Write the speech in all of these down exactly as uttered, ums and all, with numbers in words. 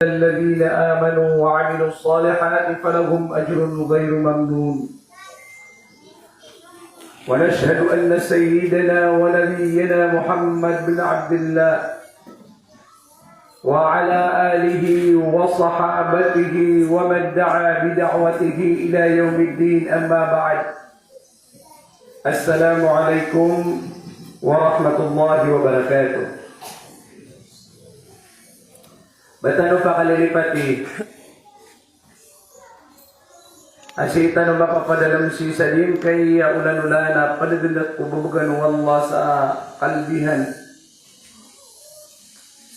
الذين آمنوا وعملوا الصالحات فلهم أجر غير ممنون. ونشهد أن سيدنا ونبينا محمد بن عبد الله وعلى آله وصحابته ومن دعا بدعوته إلى يوم الدين، أما بعد. السلام عليكم ورحمة الله وبركاته. Ba tano pakalilipati a sii tano mapapadalm sii sa giyangkaya olanolan a pdgdk o bbgan o Allah sa kalbihan.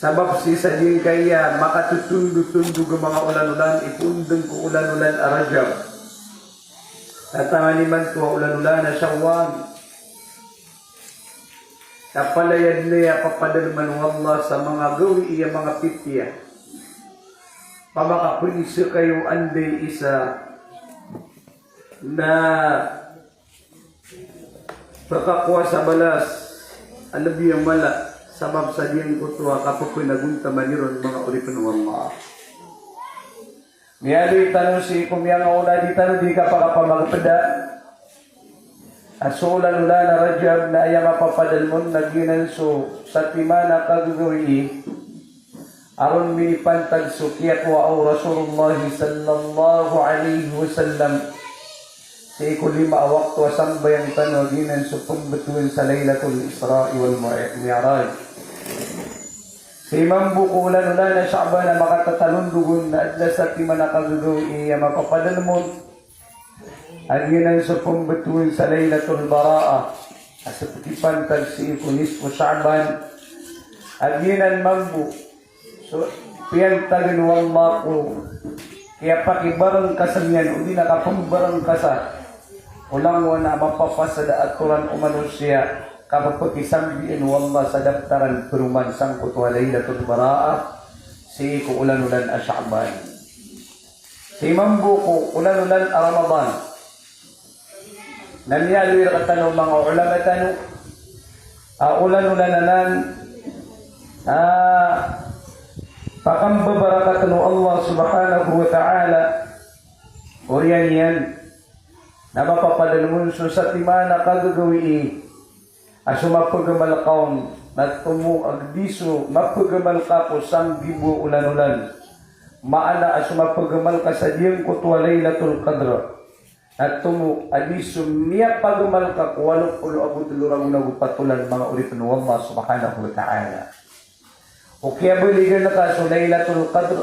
Sabap sii sa giyangkaya makatotondotondog a manga olanolan i pondng ko olanolan a Rajab. Tatangan imanto a olanolan a Shawwal. Kapalaya dn aya papadalman o Allah sa manga gawii a manga pipiya. Pamakapnisa kayo anday isa na pkakowa sa balas a lbi a mala sabap sa giyangkoto a kapphnagontaman iron manga oripn o Allah. Miyaaloy tano sii ko miyangaoona, di tano di kapakapamagpda a so olanolan a Rajab na aya mapapadalm on na giyanan so satiman a kagagawii a ron minipantag so kiyakowa o Rasulullah sallallahu alaihi wasallam sii ko lima a wakto a sambayang tano a giyanan so pmbtowan sa Lailatul Isra wal Mi'raj. Sii mambo ko olanolan a Sha'ban a makatatalondog on na adn a satiman a kagagawii a mapapadalm on a giyanan so pmbtowan sa Lailatul Bara'ah a sii pipantag sii ko nisfu Sha'ban. A giyanan mambo so piyantagan o Allah ko kiyapakibarngkasa niyan odi na kapmbarngkasa o langowan a mapapasad a atoran o manosiya, kappakisambian o Allah sa daptaran paroman sangkoto a Lailatul Bara'ah sii ko olanolan a Sha'ban. Sii mambo ko olanolan a Ramadan na miyaaloy rktano o manga ulama tano a olanolan anan a pakambabarakatn o Allah subhanahu wa ta'ala. Oriyan iyan na mapapadalm on so satiman a kagagawii a so mapagamal ka on na tomo a gdi so mapagamal ka ko sanggibo a olanolan. Maana a so mapagamal ka sa giyangkoto a Lailatul Qadr na tomo a di so miyapagamal ka ko walo polo ago tlo ragon ago pat olan, manga oripn o Allah subhanahu wa ta'ala. O kiyabaligan ka so Lailatul Qadr,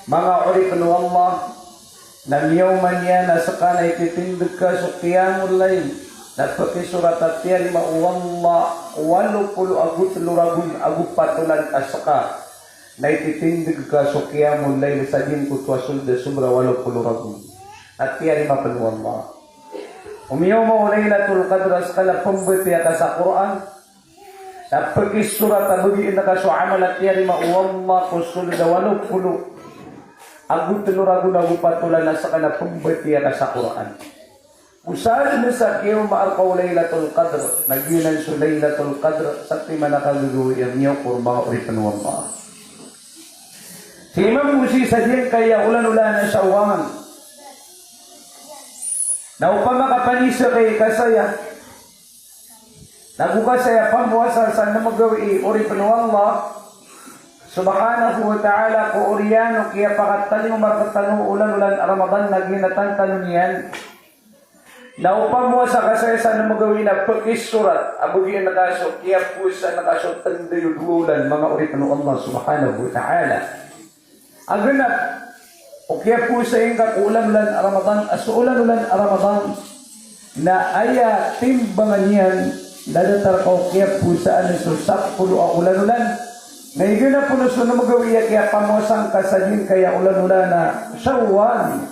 manga oripn o Allah, na miyaoma niyan a ska na ititindg ka so qiyamul layl, na pkisorat a tiyarima o Allah ko walo polo ago tlo ragon ago pat olan a ska na ititindg ka so qiyamul layl sa giyangkoto a sold a sobra walo polo ragon. Na tiyarima pn o Allah. O miyaoma o Lailatul Qadr a ska na pmbatiya ka sa Qur'an, na pkisorat a bagian ka so amal a tiyarima o Allah ko sold a walo polo ago tlo ragon ago pat olan a ska na pmbatiya ka sa Qur'an. Ko sadn sa kiyaoma rka o Lailatul Qadr, na giyanan so Lailatul Qadr, satiman a kagagawii a miyokor, manga oripn o Allah. Sii mambo sii sa giyangkaya olanolan a Shawwal na opama ka panisakay ka saya, na go ka saya pamowasa sa nm a gawii, oripn o Allah subhanahu wa ta'ala, ko oriyan o kiyapakatalingoma rktano o olanolan a Ramadan na giyanan tano niyan. Na opama ka saya sa nm a gawii na pkisorat a bagian ka so kiyapowasaan ka so tnday o dowa olan, manga oripn o Allah subhanahu wa ta'ala. A gnap o kiyapowasaan ka ko olanolan a Ramadan, a so olanolan a Ramadan na aya timbangan iyan na datar ka o kiyapowasaan so sapolo a olanolan. Na ignap on so nm a gawii a kiyapamowasaan ka sa giyangkaya olanolan a Shawwal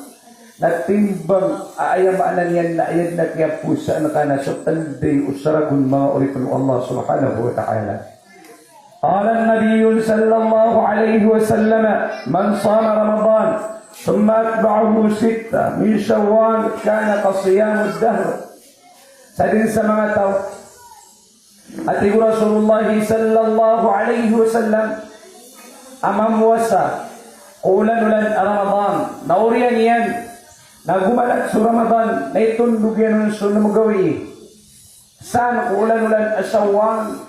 na timbang a aya maana niyan na aya dn a kiyapowasaan ka na so tnday o saragon, manga oripn o Allah subhanahu wa ta'ala. قال النبي صلى الله عليه وسلم: من صام رمضان ثم أتبعه ستة من شوال كان كصيام الدهر. Sadn sa manga taw A tig o Rasulullah sallallahu alaihi wasallam, a mamowasa ko olan-olan a Ramadan, na oriyan iyan na gomalat so Ramadan na itondog iyan on so lmagawii. San ko olan-olan a Shawwal,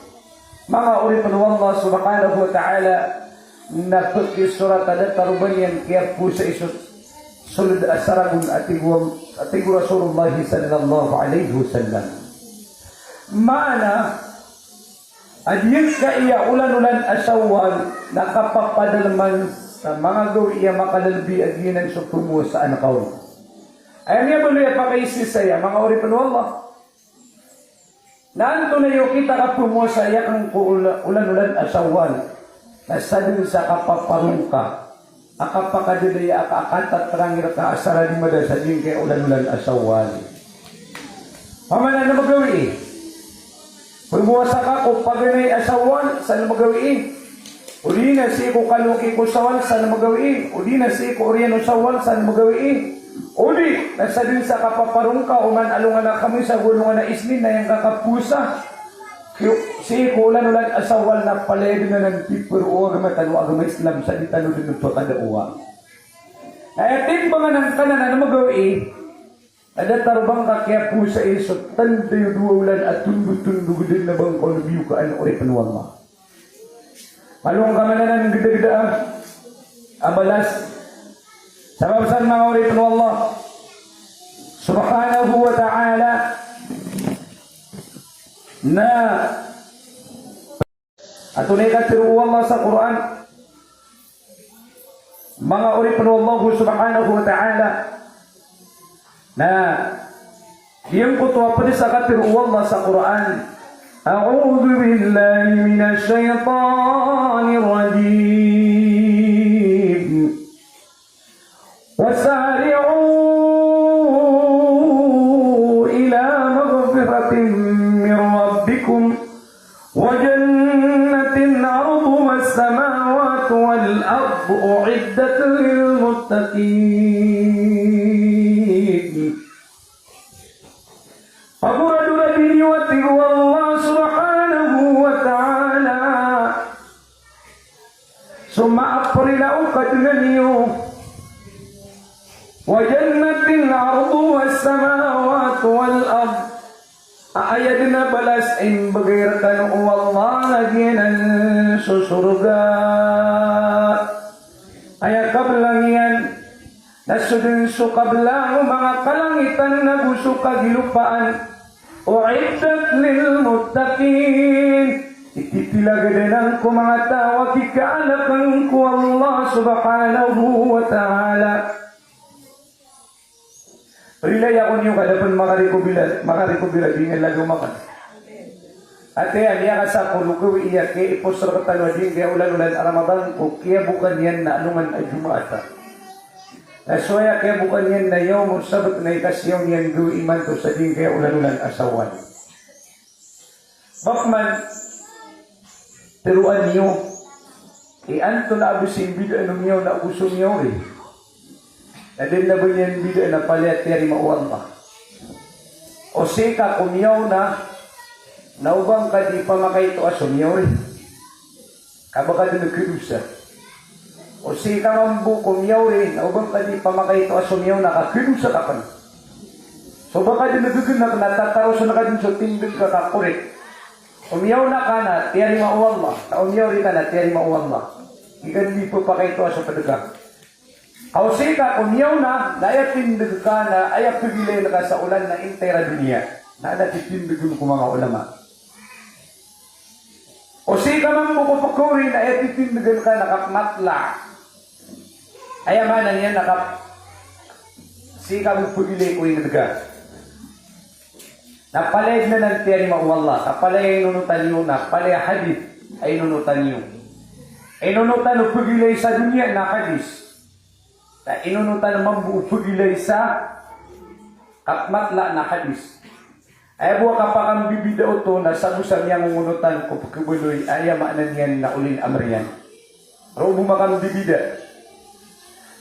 manga oripn o Allah subhanahu wa ta'ala, na pkisorat a datar o ba niyan kiyapowasai so sold a saragon a tig o, a tig o Rasulullah sallallahu alaihi wasallam. Maana a giyangkaya olan-olan a Shawwal na kapapadalman sa manga gawii a makalalbi a giyanan so pmowasaan ka on. Aya miyabaloy a pakaisisa aya, manga oripn o Allah, na antonaa i okit a kapmowasa iyan ko ola-, olan-olan a Shawwal, na sadn sa kapaparongka a kapakadalaya a ka-, a katatrangir ka a saradimada sa giyangkaya olan-olan a Shawwal. Pamana na lmagawii, pmowasa ka ko paganay a Shawwal sa lmagawii, odi na sii ko kaloki ko Shawwal sa lmagawii, odi na sii ko oriyan o Shawwal sa lmagawii, odi na sadn sa kapaparongka oman a alongan a Khamis ago alongan a Isnin na aya ngka kapowasa sii ko olan-olan a Shawwal na palaya dn anan piparo o agama tano a agama Islam sa di tano dn pkadaowa. Na aya timbangan angkanan a lmagawii, na datar o ba ngka kiyapowasai so tanda iyo dowa olan a tondotondog dn a ba ngka on biyokaan, oripn o Allah. Malo ngka man anan gdagdaa a balas. Sabap san, manga oripn o Allah subhanahu wa ta'ala, na antonaa i katharo o Allah sa Qur'an, manga oripn o Allah subhanahu wa ta'ala, na giyangkoto a pd sa katharo o Allah sa Qur'an: A'udhu billahi minash shaytanir rajim. Wasari'u ila maghfiratin min rabbikum wa jannatin arduhas samawatu wal ardu u'iddat lil muttaqin. Pagoradoradin iyo, a tig o Allah subhanahu wa ta'ala, so maap a rila o Kadnan iyo. Wa jannatin arduhas samawatu wal ard. A aya dn a balas a imbgay rkano o Allah na giyanan so sorga. Aya kablang iyan na so dn so kablang o manga kalangitan ago so kagilopaan. U'iddat lil muttaqin. Ititilaga dn anan ko manga taw a kikaalkn ko Allah subhanahu wa ta'ala. Rilai ako niyo ka da pn makarikobila, makarikobila di nga lagaw makan. Ati aya miyakasapolo gawii a kiyaipos rktano a di ngkaya olan-olan a Ramadan ko kiyabokan iyan na alongan a Jumaat. Na so aya kiyabokan iyan na yawmus sabt na ikasiyaw niyan gawii imanto sa di ngkaya olan-olan a Shawwal. Bak man, tharoa niyo, i antonaa a bs i mbidaan o miyaona ago so miyawri? Na da dn a ba niyan mbidaan a palaya tiyarima o Allah. O sii ka ko miyaona, na o ba ngka di pamakaitoa so miyawri, ka ba ka dn khadosa. O sii ka mambo ko miyawri, na o ba ngka di pamakaitoa so miyaona, ka khadosa ka pn. So ba ka dn ggnk na tatarosan ka dn so tindg ka ka korek. O miyaona ka na tiyarima o Allah, na o miyawri ka na tiyarima o Allah. Di ka dn di pphakaitoa so pd ka. Ka o sii ka ko miyaona, na aya tindg ka na aya pgilayn ka sa olan na intira doniya. Na anan titindgn ko manga ulama. O sii ka mambo ko pkhawri na aya titindgn ka na kapmatla. Aya maana niyan na kap-, sii ka bo pgilay ko ingd ka. Na palaya dn anan tiyarima o Allah, ka palaya inonotan iyo, na palaya hadith a inonotan iyo. Inonotan o pgilay sa doniya na hadith. Na inonotan mambo o pgilay sa kapmatla na hadith. Aya bo a kapakambibida oto na sabap sa miyangongonotan ko pkhabaloy, aya maana niyan na ulil amr iyan. Roo bo makambibida.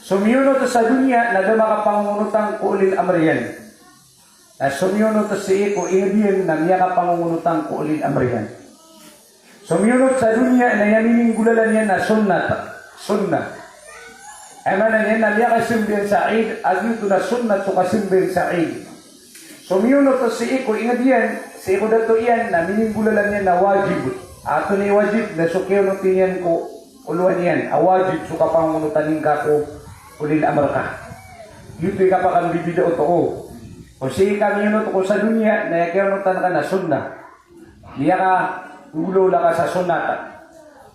So miyonot sa doniya na da makapangongonotan ko ulil amr iyan. Na so miyonot sii ko ingd iyan na miyakapangongonotan ko ulil amr iyan. So miyonot sa doniya na aya mininggolalan iyan na sunnat. Sunnah. Aya maana niyan na miyakasambayang sa Eid, a giyoto na sunnat so kasambayang sa Eid. So miyonot sii ko ingd iyan, sii ko dato iyan, na mininggolalan iyan na wajib. Antonaa i wajib? Na so kiyonot iyan ko olowan iyan a wajib so kapangonotan ingka ko ulil amr ka. Giyoto i kapakambibida oto. O sii ka miyonot ko sa doniya, na aya kiyonotan ka na sunnah. Miyakanggolawla ka sa sunnat.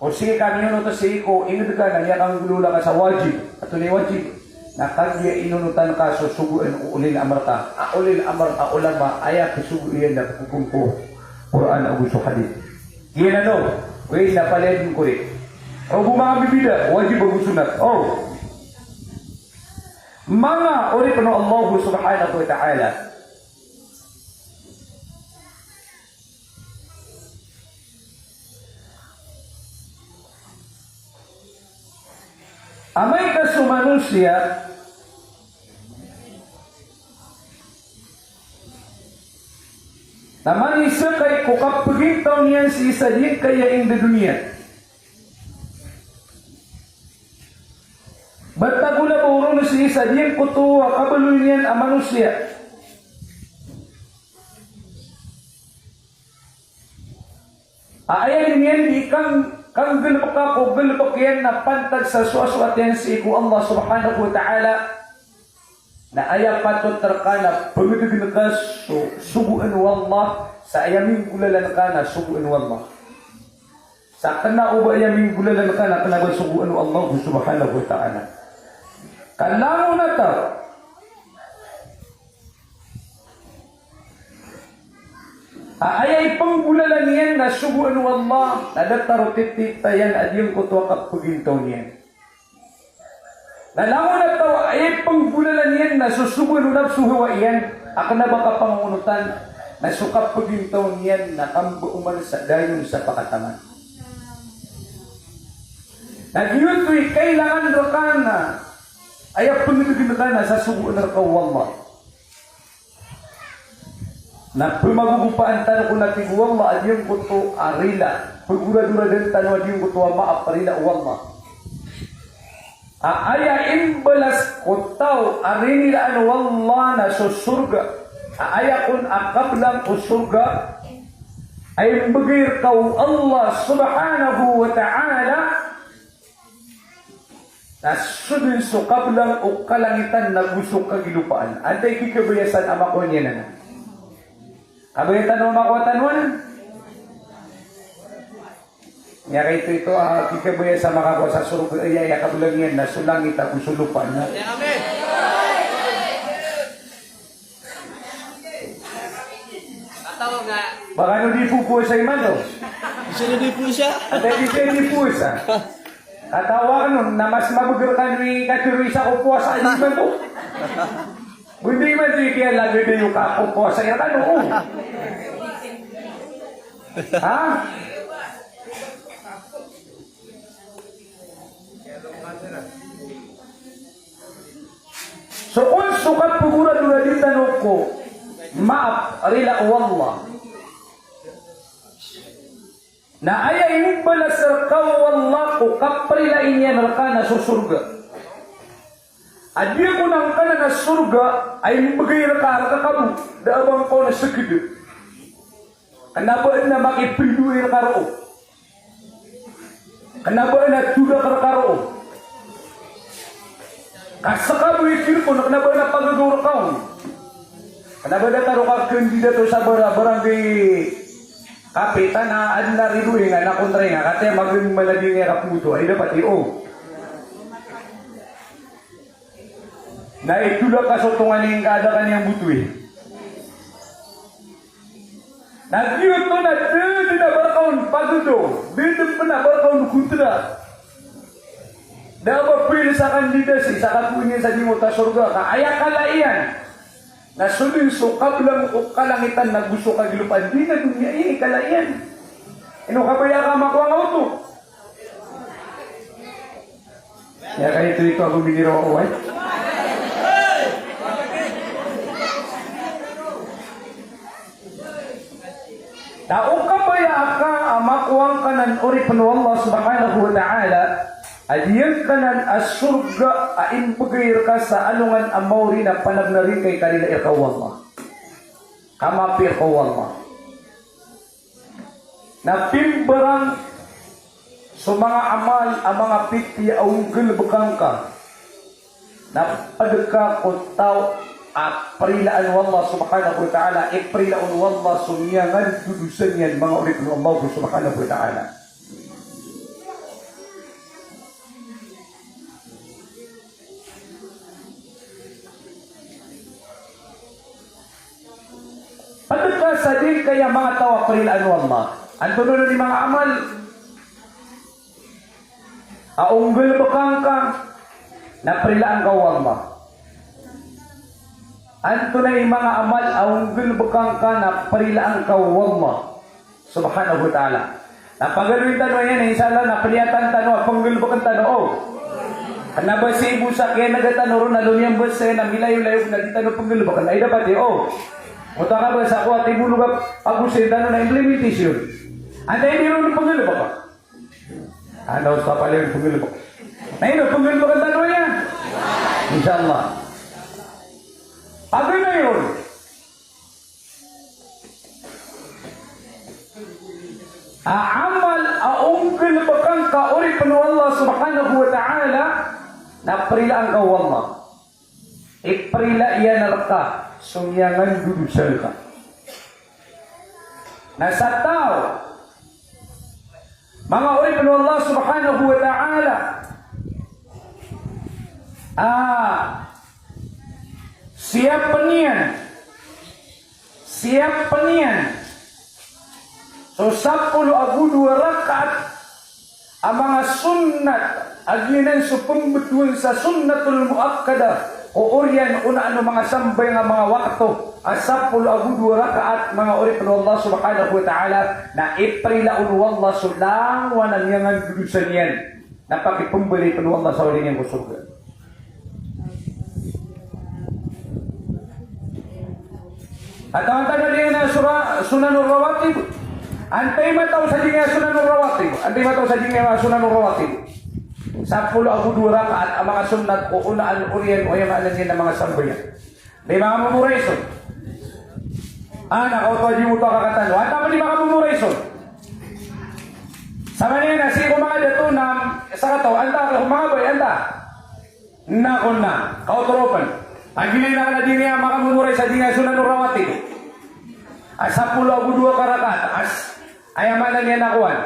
O sii ka miyonot sii ko ingd ka na miyakanggolawla ka sa wajib. Antonaa i wajib? Na kagiya inonotan ka so sogoan o ulil amr ka. A ulil amr a ulama, aya kasogo iyan na pphogpon ko Qur'an ago so hadith. Giyanan o, oway, na palaya dn ko ri. Ago manga bibida, wajib ago sunnat. O. Manga oripn o Allah subhanahu wa ta'ala. Amay ka so manosiya na mangizakay ko kapgintaw niyan sii sa giyangkaya ingd a doniya. Ba tagola ba oron sii sa giyangkoto a kabaloy niyan a manosiya. A aya dn iyan di kang, kanggalbka ko galbk iyan na pantag sa soasoat iyan sii ko Allah subhanahu wa ta'ala. Na aya patot rka na pngdgn ka so sogoan o Allah, sa aya minggolalan ka na sogoan o Allah. Sa kna o ba aya minggolalan ka na kna ba sogoan o Allah subhanahu wa ta'ala. Ka langon a taw a aya ipnggolalan iyan na sogoan o Allah, na datar o tititayan a giyangkoto a kapgintaw niyan. Na langon a taw a aya ipnggolalan iyan na so sogoan o nafso hawa iyan, a kna ba kapangonotan, na so kapgintaw niyan na kamba oman sa dayon sa pakataman. Na giyoto i kailangan rka na aya pngdgn ka na sa sogoan rka o Allah. Na pmagogopaan tano ko na tig o Allah a giyangkoto a rila. Pagoradoradan tano a giyangkoto a maap a rila o Allah. A aya imbalas ko taw a rinilaan o Allah na so sorga. A aya kon a kablang o sorga a imbgay rka o Allah subhanahu wa ta'ala. Na so dn so kablang o kalangitan na go so kagilopaan. Antaa i kikabaya san a makowa niyan anan? Kabaya tano a makowa tano anan? Miyakaito-ito a kikabaya sa makakowa sa sorga, aya, aya kablang iyan na so langit ago so lopa na. Amen. Ba kano di popowasa imanto? Di siran di powasa. Antaa i di siran di powasa? Kataw akn on na mas mabagr kano i katharo isa ko powasa imanto. Bo di imanto i kiyalagid iyo ka ko powasa iran kano, o. Ha? So kon so kapagoradoradi tano ko maap, rila o Allah, na aya imbalas rka o Allah ko kaprila iyan rka na so sorga. A di ako nangkanan a sorga a imbgay rka, rka ka bo, da a ba ngka on a sgd. Kna ba adn a makipridoay rka roo. Kna ba adn a tolak rka roo. Ka ska bo i tirko na kna ba adn a pagagaw rka on. Kna ba datar o kakandidato sa bara, barangay kapitan a adn a ridoay nga na kontra nga, kataya magan maladi nga kapogoto, ay dapat i o. Na itolak ka so tongan ingka a da ka niyan botowi. Na giyoto na da dn a ba rka on pagagaw, da dn pn a ba rka on kontra. Da a ba pn sa kandidasi sa kapoon iyan sa giyangkoto a sorga ka aya kala iyan na so dn so kablang o kalangitan na go so kagilopaan, di na doniya i kala iyan. Ino kabaya ka makowa nga oto? Aya kaito-ito a gomini roo, oway. Na o kabaya ka a makowa ngka nan oripn o Allah subhanahu wa ta'ala, a giyangkanan a sorga a imbgay rka sa alongan a maori na panabnar i kay karila irka o Allah. Ka mapiya rka o Allah. Na pimbarang so manga amal a manga piti a onggalbka ngka. Na pd ka ko taw a prilaan o Allah subhanahu wa ta'ala, iprila on o Allah so miyangandodosa niyan manga oripn o Allah subhanahu wa ta'ala. Pd ka sa di kaya manga taw a prilaan o Allah. Antonaa i manga amal a onggalbka ngka na prilaan ka o Allah? Antonaa i manga amal a onggalbka ngka na prilaan ka o Allah subhanahu wa ta'ala? Na pagaloyin tano iyan, insha Allah, na pniyatan tano a pnggalbkn tano, o. Kna ba sii bo sa kiyan'ga tano ron a loniyan ba sii na milayo-layo na di tano pnggalbkn, ay dapat iyo, o. Oto ka ba sa ko a tibolog a pagosay tano na implementation. Antaa i di ron pnggalbkn? Anda oto pa liyo pnggalbkn. Na ino pnggalbkn tano iyan? Insha Allah. Pagaloyin. A amal a onggalbka ngka oripn o Allah subhanahu wa ta'ala, na prilaan ka o Allah. Iprila iyan rka so miyangandodosa ngka. Na sa taw, manga oripn o Allah subhanahu wa ta'ala, a siyapn iyan, siyapn iyan so sapolo ago dowa rakaat a manga sunnat a giyanan so pmbtowan sa sunnatul muakkadah, o oriyan o onaan o manga sambayang a manga wakto a sapolo ago dowa rakaat, manga oripn o Allah subhanahu wa ta'ala, na iprila on o Allah so langowan a miyangandodosa niyan. Na pakipmbalay pn o Allah sa oriyan iyan ko sorga. Katawan tano dn a sura-, sunanur rawatib. Antaa i matao sa dn a sunanur rawatib? Antaa i matao sa dn a sunanur rawatib? Sapolo ago dowa rakaat a manga sunnat o onaan oriyan o aya maana niyan a manga sambayang. Di makamomorays on. A, na kaoto a di oto a kakatan. Antaa pn di makamomorays on? Sa mani na sii ko manga dato na sakataw, antaa ko manga bay, antaa? Na kon na, kaoto ron pn. Pagilay na ka na di niyan makamomorays sa di niyan sunanur rawatib. A sapolo ago dowa ka rakaat. As, aya maana niyan na kowan.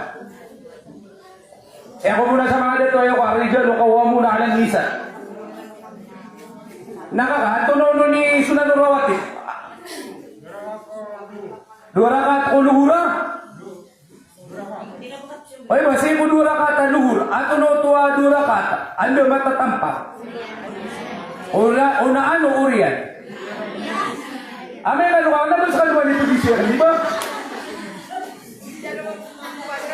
Aya ko mona sa manga dato, aya ko, ar-rijalu qawwamuna 'alan nisa. Na kaka, antonaa on i sunanur rawatib? Dowa rakaat ko lohor a? Oy, ba sii ko dowa rakaat a lohor. Antonaa oto a dowa rakaat? Anda matatampar? Ona, onaan o oriyan. Amay ka dowa, na ba skano ba di pagisa, di ba?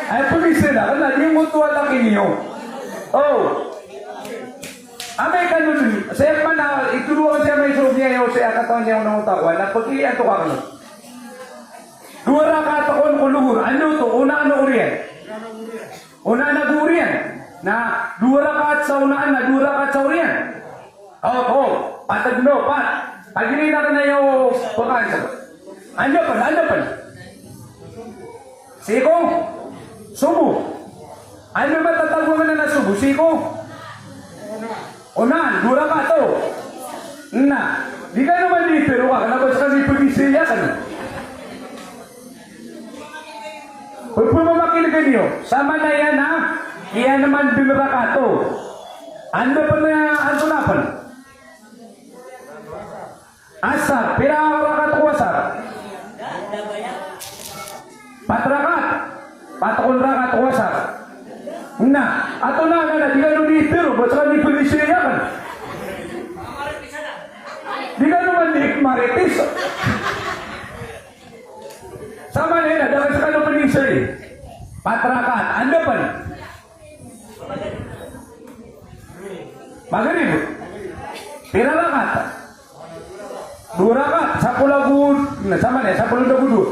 Ay, pagisa na, kna di mo oto a taki niyo. O. Amay ka dowa, saya man a, itoro ako saya may so niya, saya katawan niya, onaan oto a kowan, na pag-iyan to ka kano. Dowa rakaat kon ko lohor, anda oto, onaan o oriyan. Onaan ago oriyan. Na dowa rakaat sa onaan, na dowa rakaat sa oriyan. O, o, patag no, pat. Pagilay na ka na iyo, pakaan sa. Anda pn, anda pn? Sii ko sobo. Anda matatago anan a sobo? Sii ko onaan, dowa rakaat oto. Na, di kano man di piro ka, kna ba skano di pagisa iyan kano. Pagpamamakin'gan iyo, sa mani aya na, iyan man dn rakaat oto. Anda pn, antonaa pn? Asar, pira rakaat ko asar? Pat rakaat. Pat kon rakaat ko asar. Na, antonaa, na, na, di kano di piro, ba skano di pagisa iyan kano. Di kano man di marites. Sa mani na, da ka skano pn isa iyan. Pat rakaat, anda pn? Magrib. Pira rakaat? Dowa rakaat, sapolo ago, na, sa mani, sapolo ago dowa.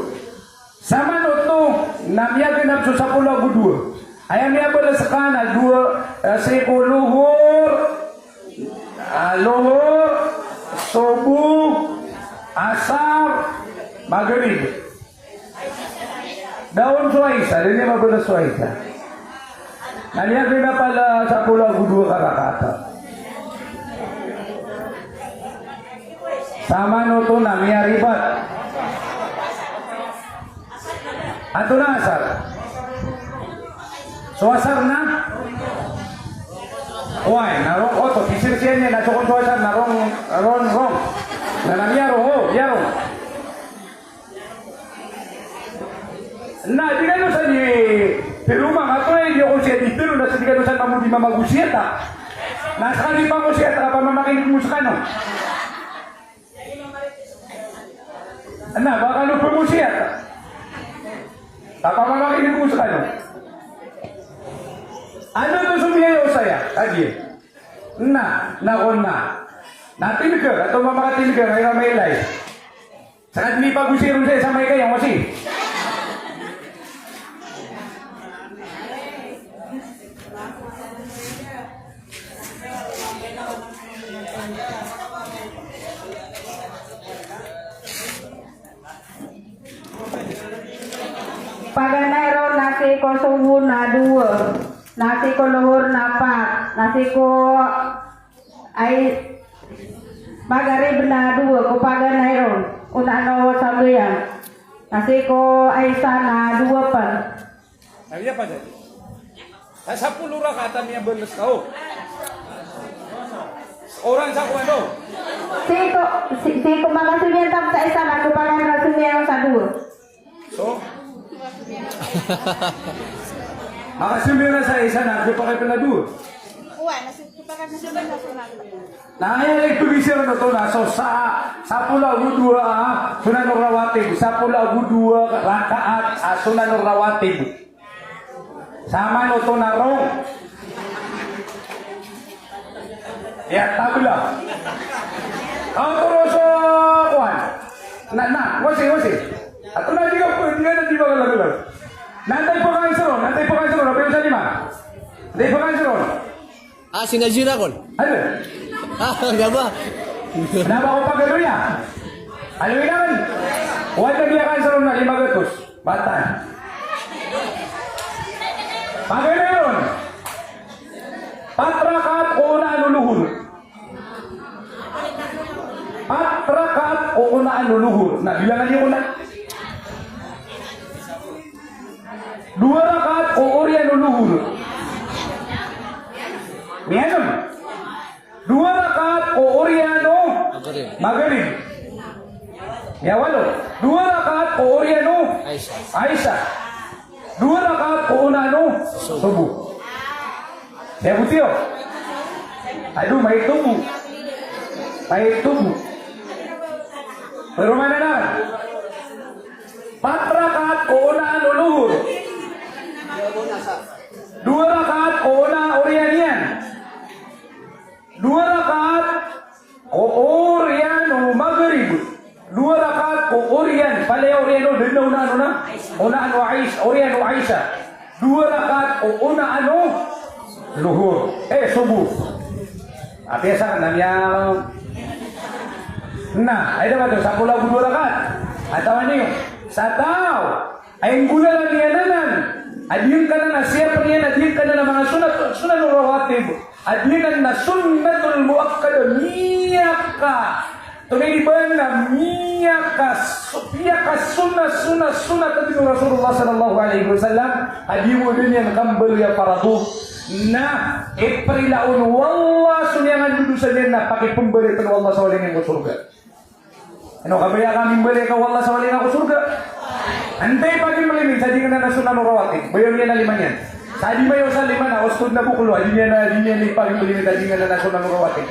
Sa mani oto, na miyaganap so sapolo ago dowa. Aya miyabalas ka na dowa, eh, sii ko lohor, ah, lohor, sobo, asar, magrib. Da on so isa, da niyan mabalas so isa. Na niyan pinapala sapolo ago dowa ka rakaat. Saman oto na miyaribat. Antonaa asar? So asar na? Oway, na rong oto, pisir siyan iyan, na so kon so asar, na rong, rong, rong. Na, na miyarong, o, miyarong. Na di kano san i, pero manga to, eh, di ako siya di, pero na sa di kano san mambo di mamagosiyata. Na sa di pangosiyata ka pamamakinig mo sa kano. Na, ba kano pangosiyata. Ka pamamakinig mo sa kano. Ano to sumiyayaw saya? Kagiya. Na, na ko na. Na tindeg ka, ato mamakatindeg ka, kaya mailay. Sa kadmi pagosir on saya sa may kaya, masi. Paganay ron na sii ko sobo na dowa, na sii ko lohor na pat, na sii ko Ay, magrib na dowa ko paganay ron, onaan o sambayang. Na sii ko isa na dowa pn. Ay, iya pa dyan. Sa sapolo rakaat a miyabalas ka, o. Orang sa ko ano? Sii ko, si-, sii ko makasambayang taman sa isa na ko paganay ron sambayang sa dowa. So? Makasambayang sa isa na, di pa kayo pala doon. Na aya lagi pagisiran oto na, so sa, sapolo ago dowa, ah, sunan rawatib, sapolo ago dowa rakaat, ah, sunan rawatib. Saman oto na rong. Iya, tabla. Aw, toro so, kuwan. Na, na, wasi, wasi. Ato na di ka, di ka na di ba galagala. Nantay pa kayo sa ron, nantay pa kayo sa ron, apiyo sa lima. Nantay pa kayo sa ron. Ah, sinazira kon. Ano? Ah, gaba. Na ba ko pagaloya? Aloy na ron. Wala di kayo sa ron na lima gatos. Batan. Pagaloy ron. Pat rakaat ko onaan o lohor. Pat rakaat ko onaan o lohor. Na, bilangan niyo ko na. Dowa rakaat ko oriyan o lohor. Miyanm. Dowa rakaat ko oriyan o magrib. Miyanm. Miyawalo. Dowa rakaat ko oriyan o isa. Isa. Dowa rakaat ko onaan o subuh. Subuh. Miyabotiyo. Ado, maito bo. Maito bo. Pero mana na? Pat rakaat ko onaan o lohor. Dowa rakaat ko ona, oriyan iyan. Dowa rakaat ko oriyan o magrib. Dowa rakaat ko oriyan, palaya oriyan o, dn na onaan o na, onaan o Aisha, oriyan o Aisha. Dowa rakaat ko onaan o lohor. Eh, subuh. Apiya sa, na miya, na, ay dapat to, sapolo ago dowa rakaat. Atawa niyo, sa taw a inggolalan iyan anan a di ngka nan a siyapn iyan a di ngka nan a manga sunnat, sunnat rawatib. A di nan na sunnatul muakkada, miyaka, tonaa i di ba na miyaka, miyaka sunnat, sunnat, sunnat a di o Rasulullah sallallahu alaihi wasallam a di bo dn iyan kambaloya parado. Na iprila on o Allah so niyangandodosa niyan na pakipmbalay pn o Allah sa walay niyan ko sorga. Ano, kabaya ka mimbalay ka o Allah sa walay nga ko sorga? Antaa i pakimbalay niyan? Sa di ngka nan a sunnat rawatib, bayaw niyan a lima niyan. Sa di mayaw sa lima na, ostod na boklo, a di niyan a, di niyan i pakimbalay niyan, sa di ngka nan a sunnat rawatib.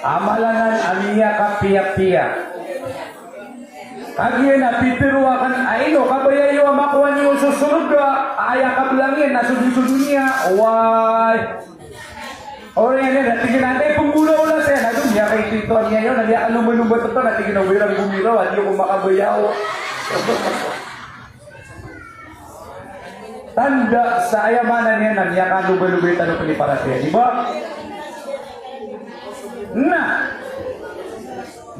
Amalanan a miyakapiyapiya. Kagiya na pitharo akn a ino kabaya iyo a makowa niyo so sorga a aya kablang iyan na so doniya, so doniya. Oway. Oriyan iyan na tig iyan a, anda i pnggolaola saya na doniya, ka ito, ito a niyan iyo na miyakalomaloma tano na tig iyan a, oway, ran gomiraw a di ako makabaya o. Tanda sa aya maana niyan na miyakalobalobay tano pn i paratiyaya, di ba? Na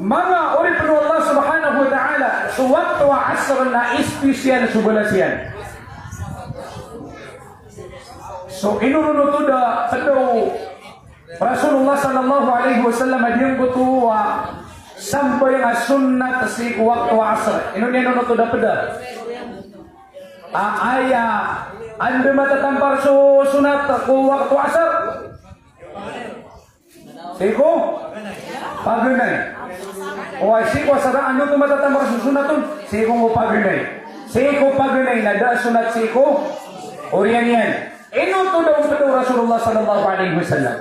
manga oripn o Allah subhanahu wa ta'ala, so wakto a asr na espesyal so balas iyan. So inonoto da pd o Rasulullah sallallahu alaihi wasallam a giyangkoto a sambayang a sunnat sii ko wakto a asr. Ino niyan onoto da pd a aya anda matatampar so sunnat ko wakto asr? Sii ko paganay. Oway, sii ko asr, anda oto matatampar so sunnat on? Sii ko paganay. Sii ko paganay na da a sunnat sii ko oriyan iyan. Inoto da on pd o Rasulullah sallallahu alaihi wasallam.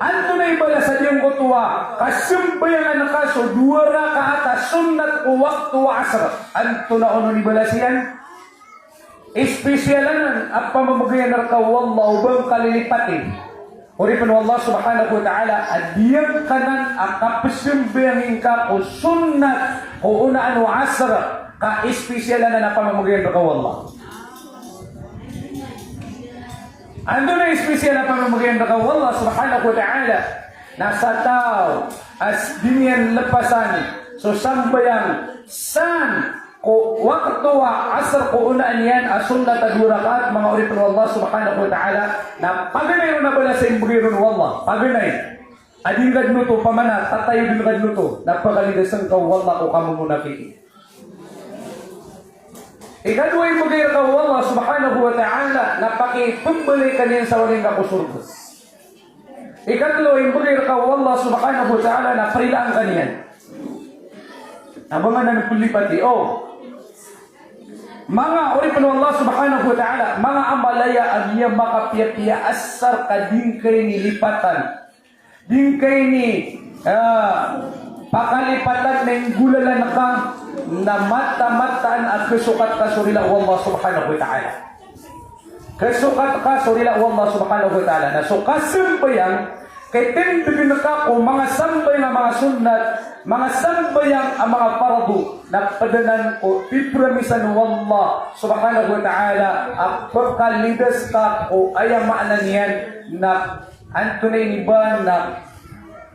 Antonaa i balas a giyangkoto a kasambayangan ka so dowa rakaat a sunnat ko wakto a asr? Antonaa onon i balas iyan? Espesyal anan a pamamagayan rka o Allah o ba ngka lilipati. Oripn o Allah subhanahu wa ta'ala a giyangkanan a kapsambayangin ka ko sunnat ko onaan o asr, ka espesyal anan a pamamagayan rka o Allah. Antonaa i espesyal a pamamagayan rka o Allah subhanahu wa ta'ala? Na sa taw a di niyan lpasan so sambayang san ko wakto a asr ko onaan iyan a sunnat a dowa rakaat, manga oripn o Allah subhanahu wa ta'ala, na paganay ron a balas a imbgay ron o Allah. Paganay. A di ngka dn oto, pamana tatayod ngka dn oto, na pakalidasan ka o Allah ko kamomonafiki. Ikadowa a imbgay rka o Allah subhanahu wa ta'ala na pakipmbalay ka niyan sa walay ngka ko sorga. Ikatlo a imbgay rka o Allah subhanahu wa ta'ala na prilaan ka niyan. Na ba ngka nan plipati, o. Manga oripn o Allah subhanahu wa ta'ala, manga amal aya a miyamakapiyapiya asar ka di ngka ini lipatan. Di ngka ini, ah, pakalipatan na inggolalan ka na mata-mataan a khasokat ka so rila o Allah subhanahu wa ta'ala. Khasokat ka so rila o Allah subhanahu wa ta'ala. Na so kasambayang, kaitindgn ka ko manga sambayang a manga sunnat, manga sambayang a manga fardo, na pd anan ko pipramisan o Allah subhanahu wa ta'ala a pkalidas ka ko aya maana niyan na antonaa ini ba na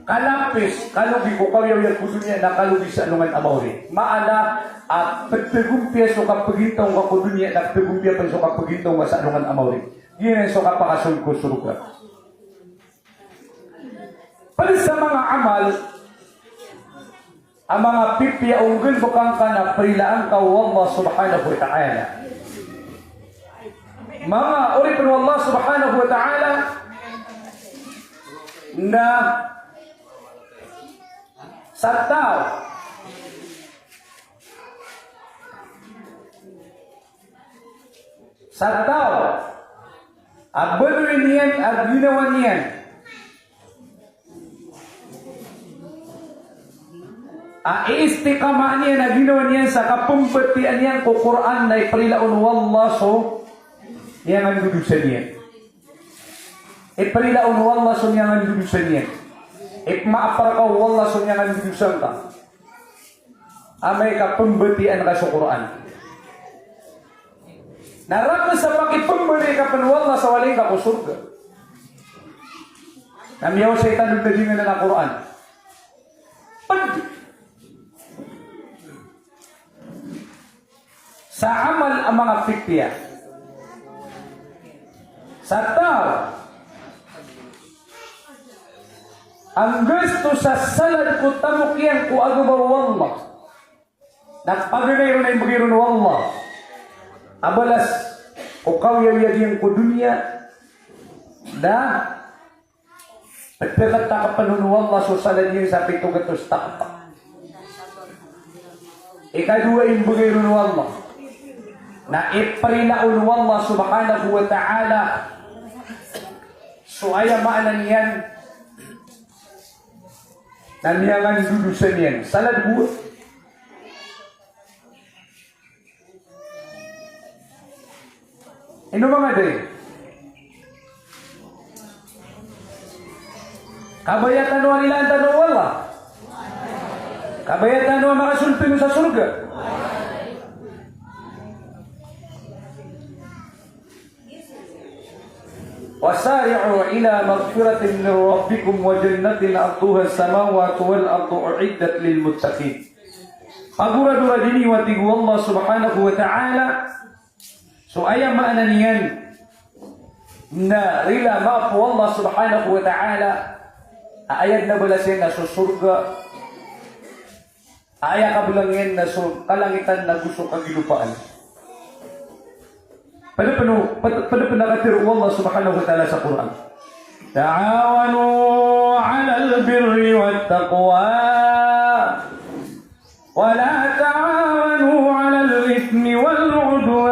kalapis, kalogi ko kaoyagoyag ko doniya na kalogi sa alongan a maori. Maana a ptagompiya so kapagintaw ngka ko doniya na ptagompiya pn so kapagintaw ngka sa alongan a maori. Giyanan so kapakasold ko sorga. Pd sa manga amal a manga pipiya o nggalbkn ka na prilaan ka o Allah subhanahu wa ta'ala. Manga oripn o Allah subhanahu wa ta'ala, na sa taw, sa taw a baloy niyan a ginawa niyan a istiqamah niyan a ginawa niyan sa kapmbatiyaa niyan ko Qur'an na iprila on o Allah so miyangandodosa niyan. Iprila on o Allah so miyangandodosa niyan. Ipmaapar ka o Allah so miyangandodosa ngka. Amay ka pmbatiyaan ka so Qur'an. Na rakhs a pakipmbalay ka pn o Allah sa walay ngka ko sorga. Na miyaosay tano dn a Qur'an. Pd sa amal a manga pipiya. Sa taw a nggasto sa salad ko tamok iyan ko agama o Allah. Na paganay ron a imbgay ron o Allah a balas ko kaoyagoyag iyan ko doniya, na pthatakapn on o Allah so salad iyan sa pito gatos takpa. Ikadowa a imbgay ron o Allah na iprila on o Allah subhanahu wa ta'ala so aya maana niyan na miyangandodosa niyan. Salad bo. Ino manga di? Kabaya tano a rilaan tano o Allah. Kabaya tano a makasold tano sa sorga. Wasari'u ila maghfiratin min rabbikum wa jannatin arduha as-samawatu wal ardu u'iddat lil muttaqin. Pagoradoradn iyo, a tig o Allah subhanahu wa ta'ala, so aya maana niyan na rila maap o Allah subhanahu wa ta'ala, a aya dn a balas iyan na so sorga, a aya kablang iyan na so kalangitan ago so kagilopaan. Pd pn o, pd, pd pn a katharo o Allah subhanahu wa ta'ala sa Qur'an: Ta'awanu 'alal birri wat taqwa, wa la ta'awanu 'alal ithmi wal 'udwan.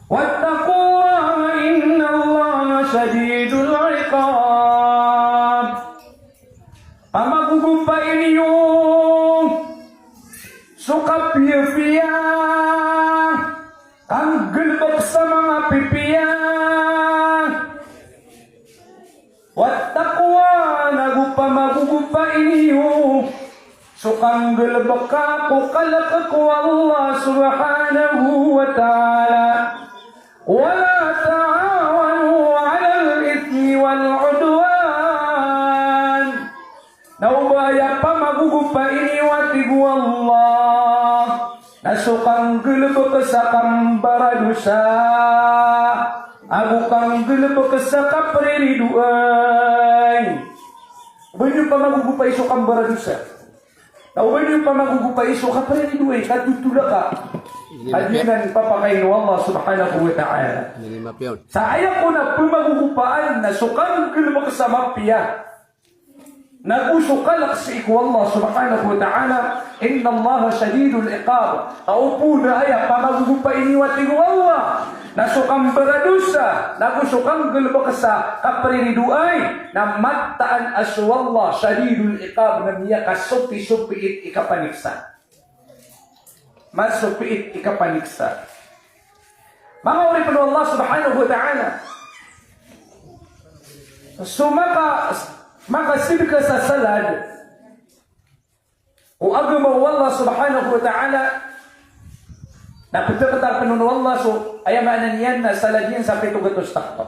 Wattaqu Allaha innallaha shadidul 'iqab. Pamagogopaini iyo so kapiyapiya, kanggalbk sa manga pipiya. Wattaqwa, nago pamagogopaini iyo so kanggalbka ko kalk ko Allah subhanahu wa ta'ala. Wa la ta'awanu 'alal ithmi wal 'udwan. Na o ba aya pamagogopaini iyo, a tig o Allah, na so kanggalbk sa kambaradosa ago kanggalbk sa kapriridoay. O ba niyo pamagogopai so kambaradosa, na o ba niyo pamagogopai so kapriridoay, katotolaka. Ka di nan papakain o Allah subhanahu wa ta'ala. Sa aya kon a pamagogopaan na so kanggalbk sa mapiya, nago so kalk sii ko Allah subhanahu wa ta'ala, innallaha shadidul 'iqab. Ka o ba aya pamagogopaini iyo, a tig o Allah, na so kambaradosa, nago so kanggalbk sa kapriridoay, na mataan a so Allah shadidul 'iqab, na miyakasopisopiit i kapaniksa. Masopiit i kapaniksa. Manga oripn o Allah subhanahu wa ta'ala, so maka, makasid ka sa salad o agama o Allah subhanahu wa ta'ala, na ptktapn on o Allah so, aya maana niyan na salad iyan sa pito gatos takto.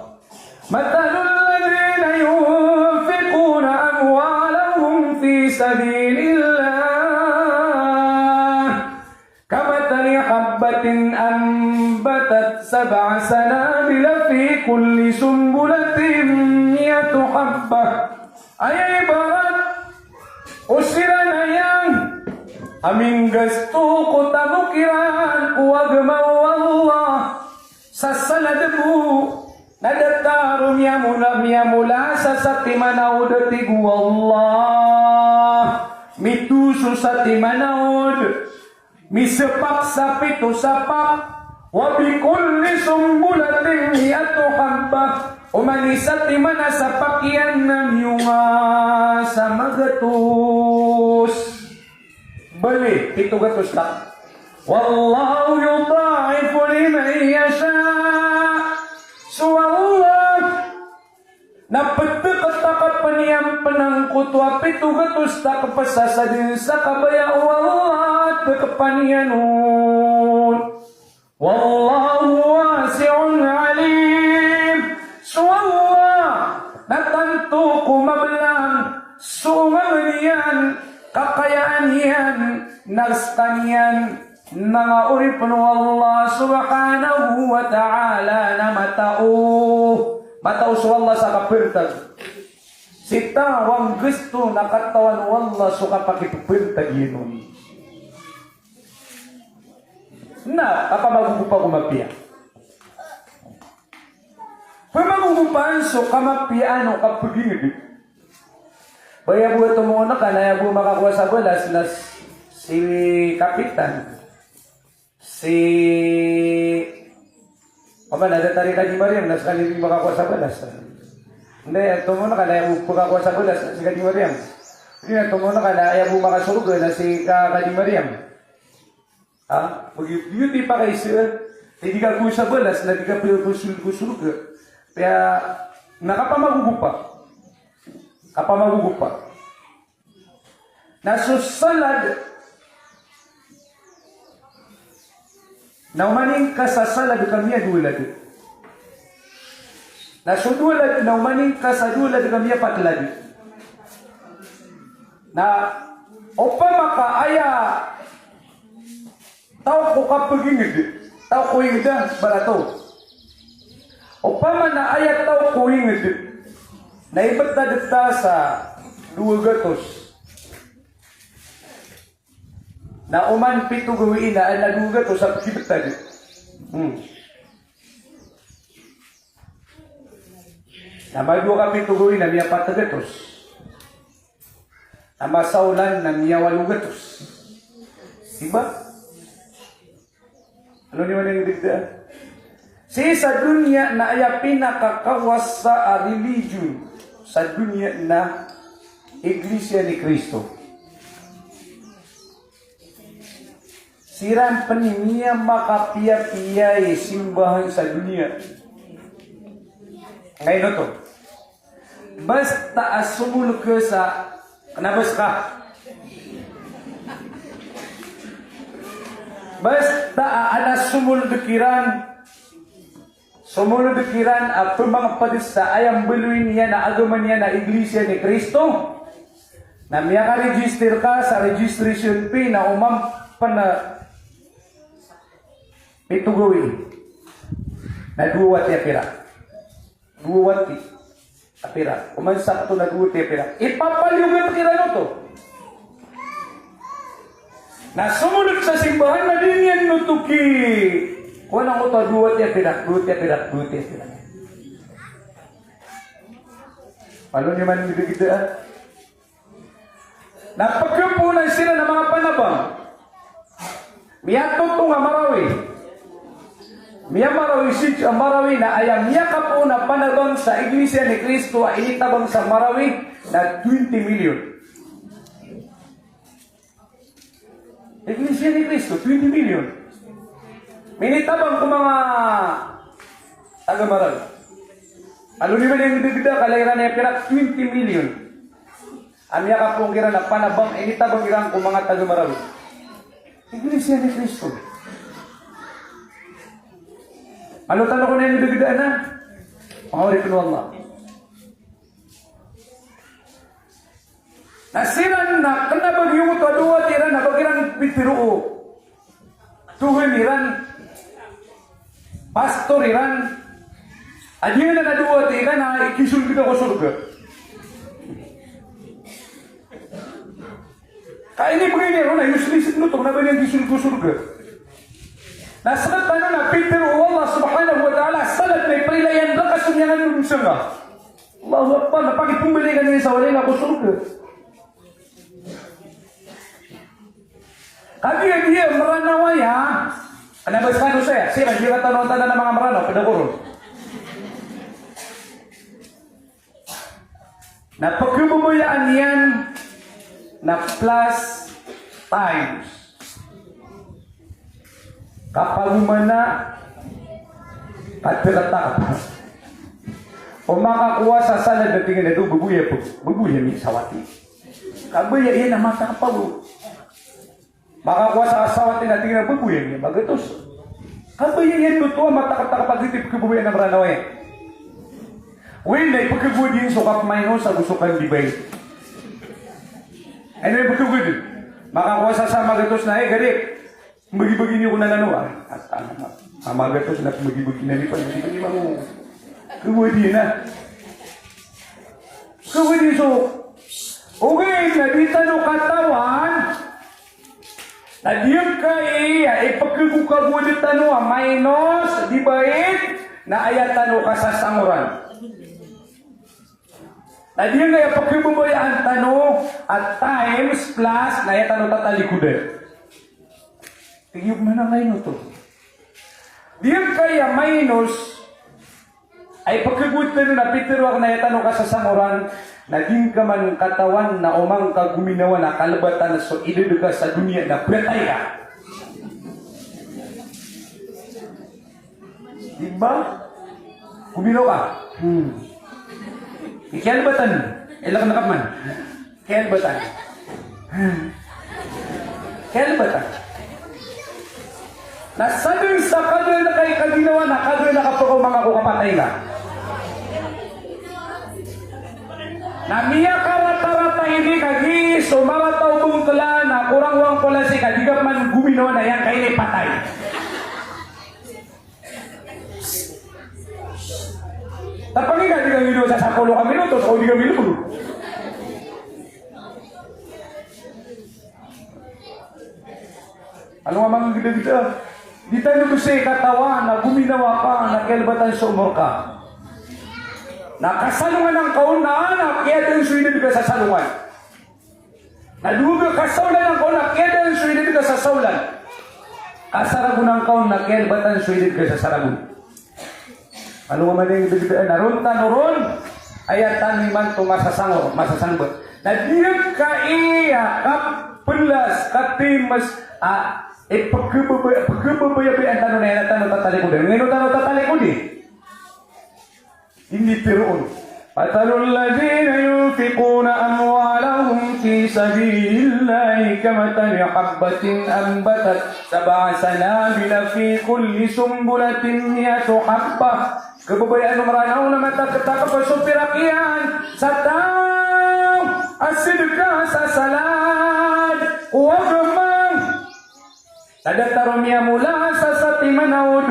Mathalul ladhina yunfiquna amwalahum fi sabilillah kamathali habbatin anbatat sab'a sanabila fi kulli sunbulatin mi'atu habbah. Aya ibarat o siran aya a minggasto ko tamok iran ko agama o Allah sa salad bo, na datar o miyamola, miyamola sa satimanawd, a tig o Allah, mitoso satimanawd, misapak sa pito sapak, wa bi kulli sunbulatin mi'atu habbah, oman i satiman a sapak iyan na miyonga sa magatos. Bali, pito gatos tak. Wallahu yudha'ifu liman yasha. So Allah na ptktaka pn iyan pn angkoto a pito gatos tak pzasadn sa kabaya o Allah a tkpan iyan on. Wallahu wasi'un alim. So Allah na tanto ko mablang, so mabng iyan, kakayaan iyan, na skaniyan, manga oripn o Allah subhanahu wa ta'ala, na matao. Matao so Allah sa kapantag. Sii ta wanggasto na katawan o Allah so kapakippantag iyan on. Na kapamagogopa ko mapiya. Pamagogopaan so kamapiyaan o kapagingd. Ba aya bo a tomo ngka na aya bo makakowa sa balas na si kapitan. Si, apa na, datar i Kadi Mariam na skaniyan i makakowa sa balas. Anda aya tomo ngka na aya bo makakowa sa balas na si Kadi Mariam. Anda aya tomo ngka na aya bo makasorga na si ka-, Kadi Mariam. Ha? Pag-, iyo di pakaiza, eh, di ka kowa sa balas, na di ka pwede ko sorga. Kaya, na kapamagogopa. Kapamagogopa. Na so salad, na oman ingka sa salad ka miyadowa lad. Na so dowa lad, na oman ingka sa dowa lad ka miyapat lad. Na opama ka aya taw ko kapagingd, taw ko ingd a barato. Opama na aya taw ko ingd na ibtad ta sa dowa gatos. Na oman pito gawii na, na dowa gatos a pkibtad. Hmm. Na madowa ka pito gawii na miyapat gatos. Na masaolan na miyawalo gatos. Di ba? Ino niyo man dn dn? Sii sa doniya na aya pinakakawas sa religion sa doniya na Iglesia ni Cristo. Siran pn i miyamakapiyapiya i simbahan sa doniya. Ngayon oto. Basta a somolod ka sa, kna bas ka. Basta a adn a somolod kiran, somolod kiran a pmbangpd sa aya mbaloy niyan a agama niyan a Iglesia ni Cristo, na miyaka-register ka sa registration fee na oman pn a pito gawii. Na dowa wati a pirak. Dowa wati a pirak. Oman sakto na dowa wati a pirak. Ipapaliyogat kiran oto. Na somolod sa simbahan na di niyan oto ki, kowan angkoto a dowa wati a pirak, dowa wati a pirak, dowa wati a pirak. Malo niyo man gdagda, ah. Na pkhapoon siran a manga panabang. Miyatotong a Marawi. Miyamarawi si, a Marawi na aya miyakapoon a panabang sa Iglesia ni Cristo a initabang sa Marawi na twenty million. Iglesia ni Cristo, twenty million. Minitabang ko manga taga Marawi. Alo di ba niyan gdagda, kala iran aya pirak, twenty million. A miyakapoon kiran a panabang, initabang iran ko manga taga Marawi. Iglesia ni Cristo. Alo tano ko niyan gdagda na? Manga oripn o Allah. Na siran na kna ba giyoto a dowa wati iran na ba kiran pitharo o Tuhan iran, pastor iran, a giyanan a dowa wati iran na ikisold ka ko sorga. Ka inibgay niyan on na useless oto, kna ba niyan kisold ko sorga. Na sktano na pitharo o Allah subhanahu wa ta'ala, salad na iprilayan rka so miyanganon on sangka. Allahu Akbar, na pakipmbaloy ka niyan sa walay na ko sorga. Kagiya giya Mranaw aya, kna ba skano saya, sii ka giya tano tanda na manga Mranaw, pd ako ron. Na pkhababayaan iyan na plus times. Kapagomana, kathakataka. O makakowa sa salad na tig iyan a dowa, baboya pn, baboya mi sawati. Kabaya iyan a matakapago. Makakowa sa sawati na tig iyan a baboya mi magatos. Kabaya iyan oto a matakatakapag iti pkhababayaan a Mranaw aya. Oway, na ipkhagowad iyan so cup minus ago so candy bay. Ino ipkhagowad? Makakowa sa sa magatos na, eh, gari. Mbagibagi niyo ko na nano, ah. At, ah, ah, magatos na mbagibagi na niyan, mbagibagi man o. Kowad iyan na. Kowad iyan so. Ogaid na di tano katawan na giyangkai a ipkhagokagowad tano a minus divided na aya tano kasasangoran. Na giyangkai a pkhababayaan tano a times plus na aya tano tatalikodan. Tig iyo, mana ngayon oto. Giyangkai a minus a ipkhagowad tano na pitharo akn a aya tano kasasangoran, na di ngka man katawan na oman ka gominawa na kalbatan so idad ka sa doniya na btad ka. Di ba? Gomino ka. Hmm. Ikiyan batan. Ilak na kaman. Ikiyan batan. Ikiyan batan. Na sadn sa kagiya na kay kaginawa na kagiya na kapakaoma nga ko kapatay ka. Na miyakarata-rata ini kagiya so manga taw bongkla na korang wang kolasi ka di ka man gomino na iyan kaini patay. Tapangi ka di ka ngino sa sapolo ka minutos o di ka minutos. Ano nga manga gida-gida? Di tano bo sii katawan na gominawa ka na kiyalbatan so omor ka. Na kasalongan angka on na kiyadaan so idad ka sa salongan. Na dowa ka kasaolan angka on na kiyadaan so idad ka sa saolan. Kasaragon angka on na kiyalbatan so idad ka sa saragon. Ano nga manga gida-gida na ron tano ron, aya tano imanto masasangor, masasangbat. Na di ka iya kapelas, katimes, a, e, pegababa-, pegababayabayaan tano na aya tano tatalikodan. Ngeno tano tatalikodan? Ini tiro on. Mathalul ladhina yunfiquna amwalahum fi sabilillahi kamathali habbatin anbatat sab'a sanabila fi kulli sunbulatin mi'atu habbah. Kababayaan o Mranaw na mataktakp so pirak iyan sa taw a sedka sa salad ko agama. Na datar o miyamola sa satiman a od,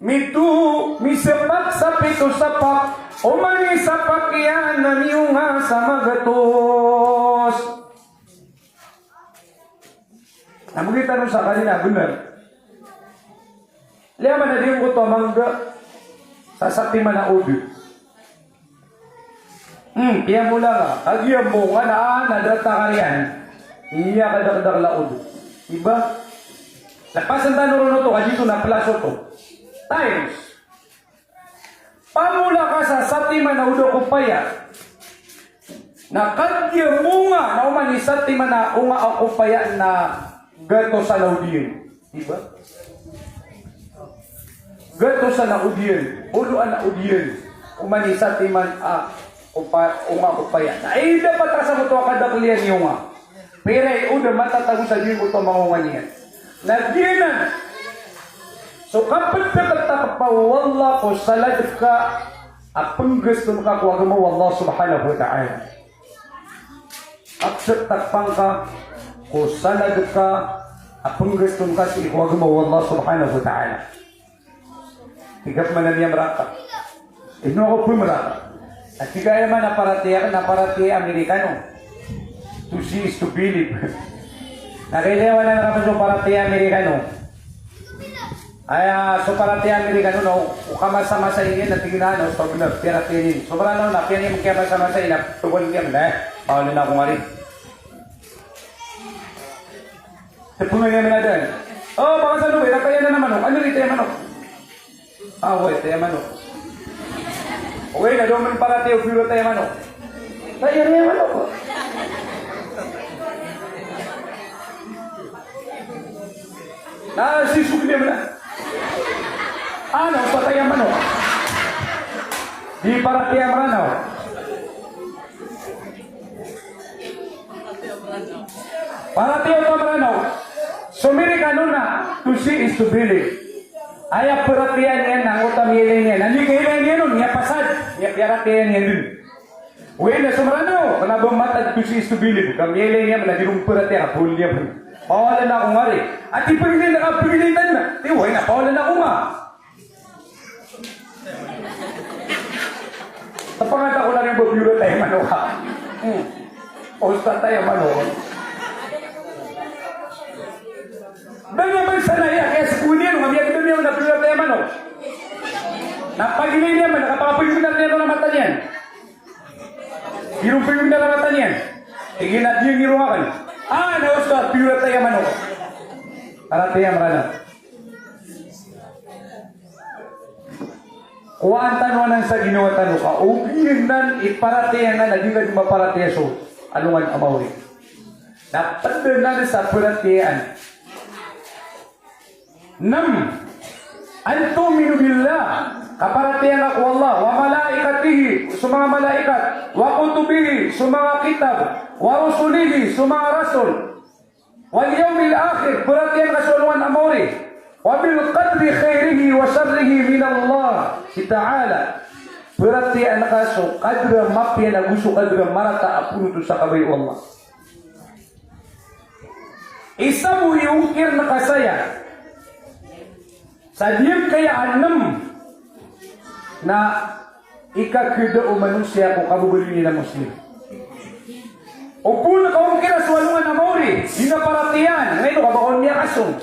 mito, misepak sa pito sapak, oman i sapak iyan na miyonga sa magatos. Na mangita no sa kani na benar. Liyaman a di ngkoto a mangga sa satiman a od. Hmm, piyamola nga. Kagiya mo nga na, na data ka riyan. Iya kadakdak laod. Iba? Lapasan tano ron oto, kagiya oto na plus oto. Times. Pamola ka sa satiman a od a kopaya. Na kagiya mo nga, na oman i satiman a onga a kopaya na gatosan a od iyan. Iba? Gatosan a od iyan, oloan a od iyan, oman i satiman a opa-, onga a kopaya. Na aya dapat a sa oto a kadakl iyan i onga. Pira i od a matatago sa giyangkoto a manga onga niyan. Na giyanan so kapedakl a kapawala ko salad ka a penggaston ka ko agama o Allah Subhanahu wa Ta'ala. Kapsatakpang ka ko salad ka a penggaston ka sii ko agama o Allah Subhanahu wa Ta'ala. Tig ka pman a miyamraka. Ino ako pemraka? A tig ka aya man a paratiyaya, na paratiyaya Amerikano. To see is to believe. Na kailawanan ka pman so paratiyaya Amerikano. Aya so paratiyaya Amerikano na o kamasamasa ini na tig iyan a so benar, piyaratiyaya ini. So Mranaw na piyanin kiyamasamasa ini na togon kiyan na, eh, paolan ako ngari. Sa pengalaman a daan. O, bangsa no ba, irataya na manok. Ano irataya manok? A, oway, taya manok. Oway, na doman paratiyaya o piyorataya manok. Taya, taya manok. Na sisog niyan na. Ano, patay a manok. Di paratiyaya Mranaw. Paratiyaya oto a Mranaw. So Amerikano na, to see is to believe. Aya paratiyaya niyan na angkoto a miyailay niyan. Na di kailay niyan on, miyapasad, miyapiyaratiyaya niyan dn. Oway na so Mranaw, kna ba matag to see is to believe. Ka miyailay niyan na di ron paratiyaya, ka bol niyan. Paolan ako ngari. Ati pagilin na ka pagilin na. Ti, oway na, paolan ako nga. Tapangan ta ko na rin ba piyorataya manok ka. Hmm. Ustad taya manok. Ba nga man sana iya, kaya sa kunin, nga miyag-, miyag-, na piyorataya manok. Na pagilay niyan man, nakapakapagilay niyan na mata niyan. Di ron pagilay na mata niyan. Tig iyan a di ngiro aken. A, na ustad, piyorataya manok. Paratiyaya Mranaw. Kowaan tano anan sa ginawa tano ka ogiyanan i paratiyaya anan a di ka di maparatiyaya so alongan a mawri. Na ped anan sa paratiyayaan. Nem. An tu'minu billah, kaparatiyaya ngka ko Allah, wa malaikatihi, so manga malaikat, wa kutubihi, so manga kitab, wa rusulihi, so manga rasul, wal yawmil akhir, paratiyaya ngka so alongan a maori, wa bil qadri khairihi wa sharrihi min Allah ta'ala, paratiyaya ngka so kadra mapiya na go so kadra marata a phoon oto sa kabaya o Allah. Isa bo i ongkir na kasaya sa diyangkaya a nem na ikakeda o manosiya ko kababaloy niyan a Muslim. O phoon ka ongkira so alongan a maori, di na paratiyayaan, ngkaino ka ba kon miyakasong.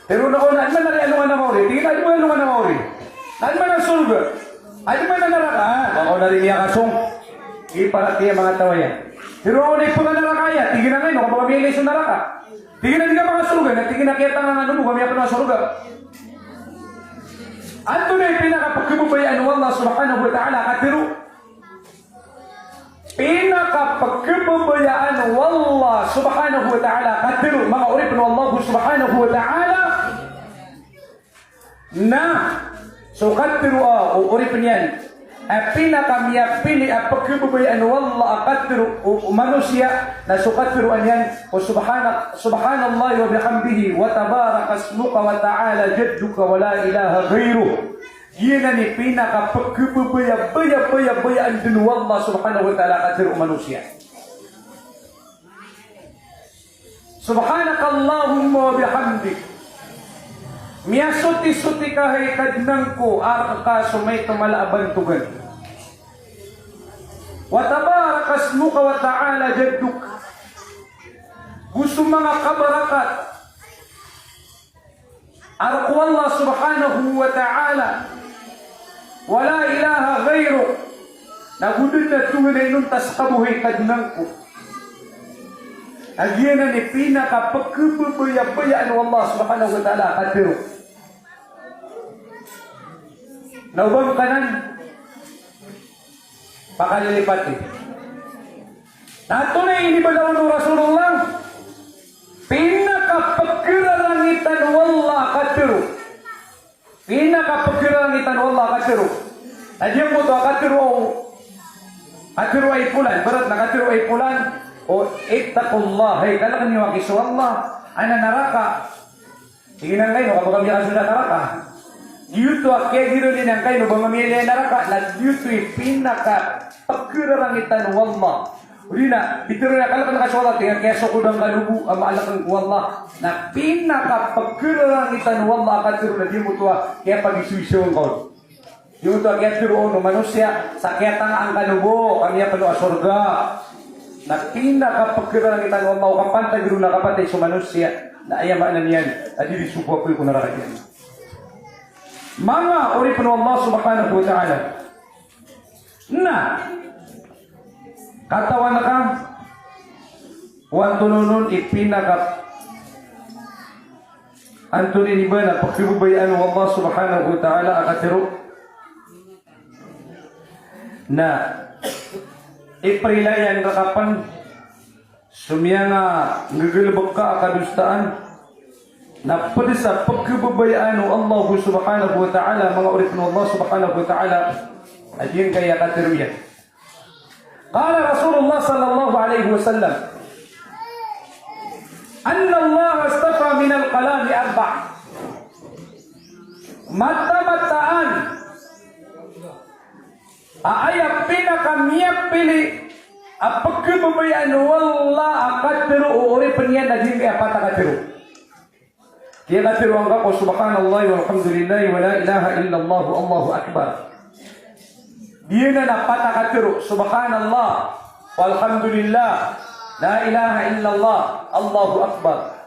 Pero na kon adn man a alongan a maori, tig iyan adn man a alongan a maori. Adn man a sorga, adn man a naraka, ah, ba kon ari miyakasong. Iparatiyaya manga taw aya. Pero na kon ipekanaraka aya, tig iyan a ngkaino ka ba ka miyailay so naraka. Tig iyan a di ka makasorga, na tig iyan a kiyatanga ngka bo ka miyapeno a sorga. Antonaa i pinakapekhababayaan o Allah subhanahu wa ta'ala a katharo? Pinakapekhababayaan o Allah subhanahu wa ta'ala a katharo, manga oripen o Allah subhanahu wa ta'ala, na so katharo a, o, oripen iyan a pinakamiyapili a pekhababayaan o Allah a katharo o, o manosiya, na so katharo a niyan o subhana-, subhanallahi wa bihamdihi wa tabarakasmuka wa ta'ala jadduka wa la ilaha ghairuh. Giyanan i pinakapekhababaya, baya, baya, bayaan den o Allah subhanahu wa ta'ala a katharo o manosiya. Subhanakallahumma wa bihamdik. Miyasotisoti ka, hay Kadnan ko, a rk ka so maito mala a bantogan. Wa tabarakasmuka wa ta'ala jadduk. Go so manga kabarakat a rk o Allah subhanahu wa ta'ala. Wa la ilaha ghairuk. Na go den a tonganay inonta seka bo, hay Kadnan ko. Na giyanan i pinakapekhababayabayaan o Allah subhanahu wa ta'ala a katharo. Na o ba ngka nan pakalilipati. Na antonaa i inibaloy o Rasulullah? Pinakapekerarangitan o Allah a katharo. Pinakapekerarangitan o Allah a katharo. Na giyangkoto a katharo o, katharo o Ipolan, ibarat na katharo o Ipolan, o ittaqullah, hay, kaleken iyo aki so Allah, anan a naraka. Tig iyan a ngkaino ka ba ka miyakasold sa naraka. Giyoto a kiyagiraw niyan a ngkaino ba nga miyailay a naraka, na giyoto i pinakapekerarangitan o Allah. Odi na, pitharo iyan a kaleken ka so Allah, tig iyan a kiyasokodan ka lobo a maaleken ko Allah. Na pinakapekerarangitan o Allah a katharo na giyangkoto a kiyapagisoisoan ka on. Giyoto a kiyatharo o manosiya sa kiyatangaan ka lobo ka miyapeno a sorga. Na pinakapekerarangitan o Allah o kapantag iron a kapatay so manosiya. Na aya maana niyan a di di sogo apoy ko naraka iyan. Manga oripen o Allah subhanahu wa ta'ala. Na katawan ka o antonaa on i pinaka Antonaa ini ba na pekhababayaan o Allah subhanahu wa ta'ala a katharo? Na iprilayan reka pen so miyanganggegelebek ka a kadosaan, na ped sa pekhababayaan o Allah subhanahu wa ta'ala, manga oripen o Allah subhanahu wa ta'ala, a giyangkaya katharo iyan. Qala Rasulullah sallallahu alaihi wasallam, "Annallaha istafa minal kalami arba'." Mataan-mataan a aya pinakamiyapili a pekhababayaan o Allah a katharo o oripen iyan na giyangkaya pat a katharo. Kiyakatharo angka ko subhanallahi walhamdulillahi wa la ilaha illallah wallahu akbar. Giyanan a pat a katharo, subhanallah, walhamdulillah, la ilaha illallah, Allahu akbar.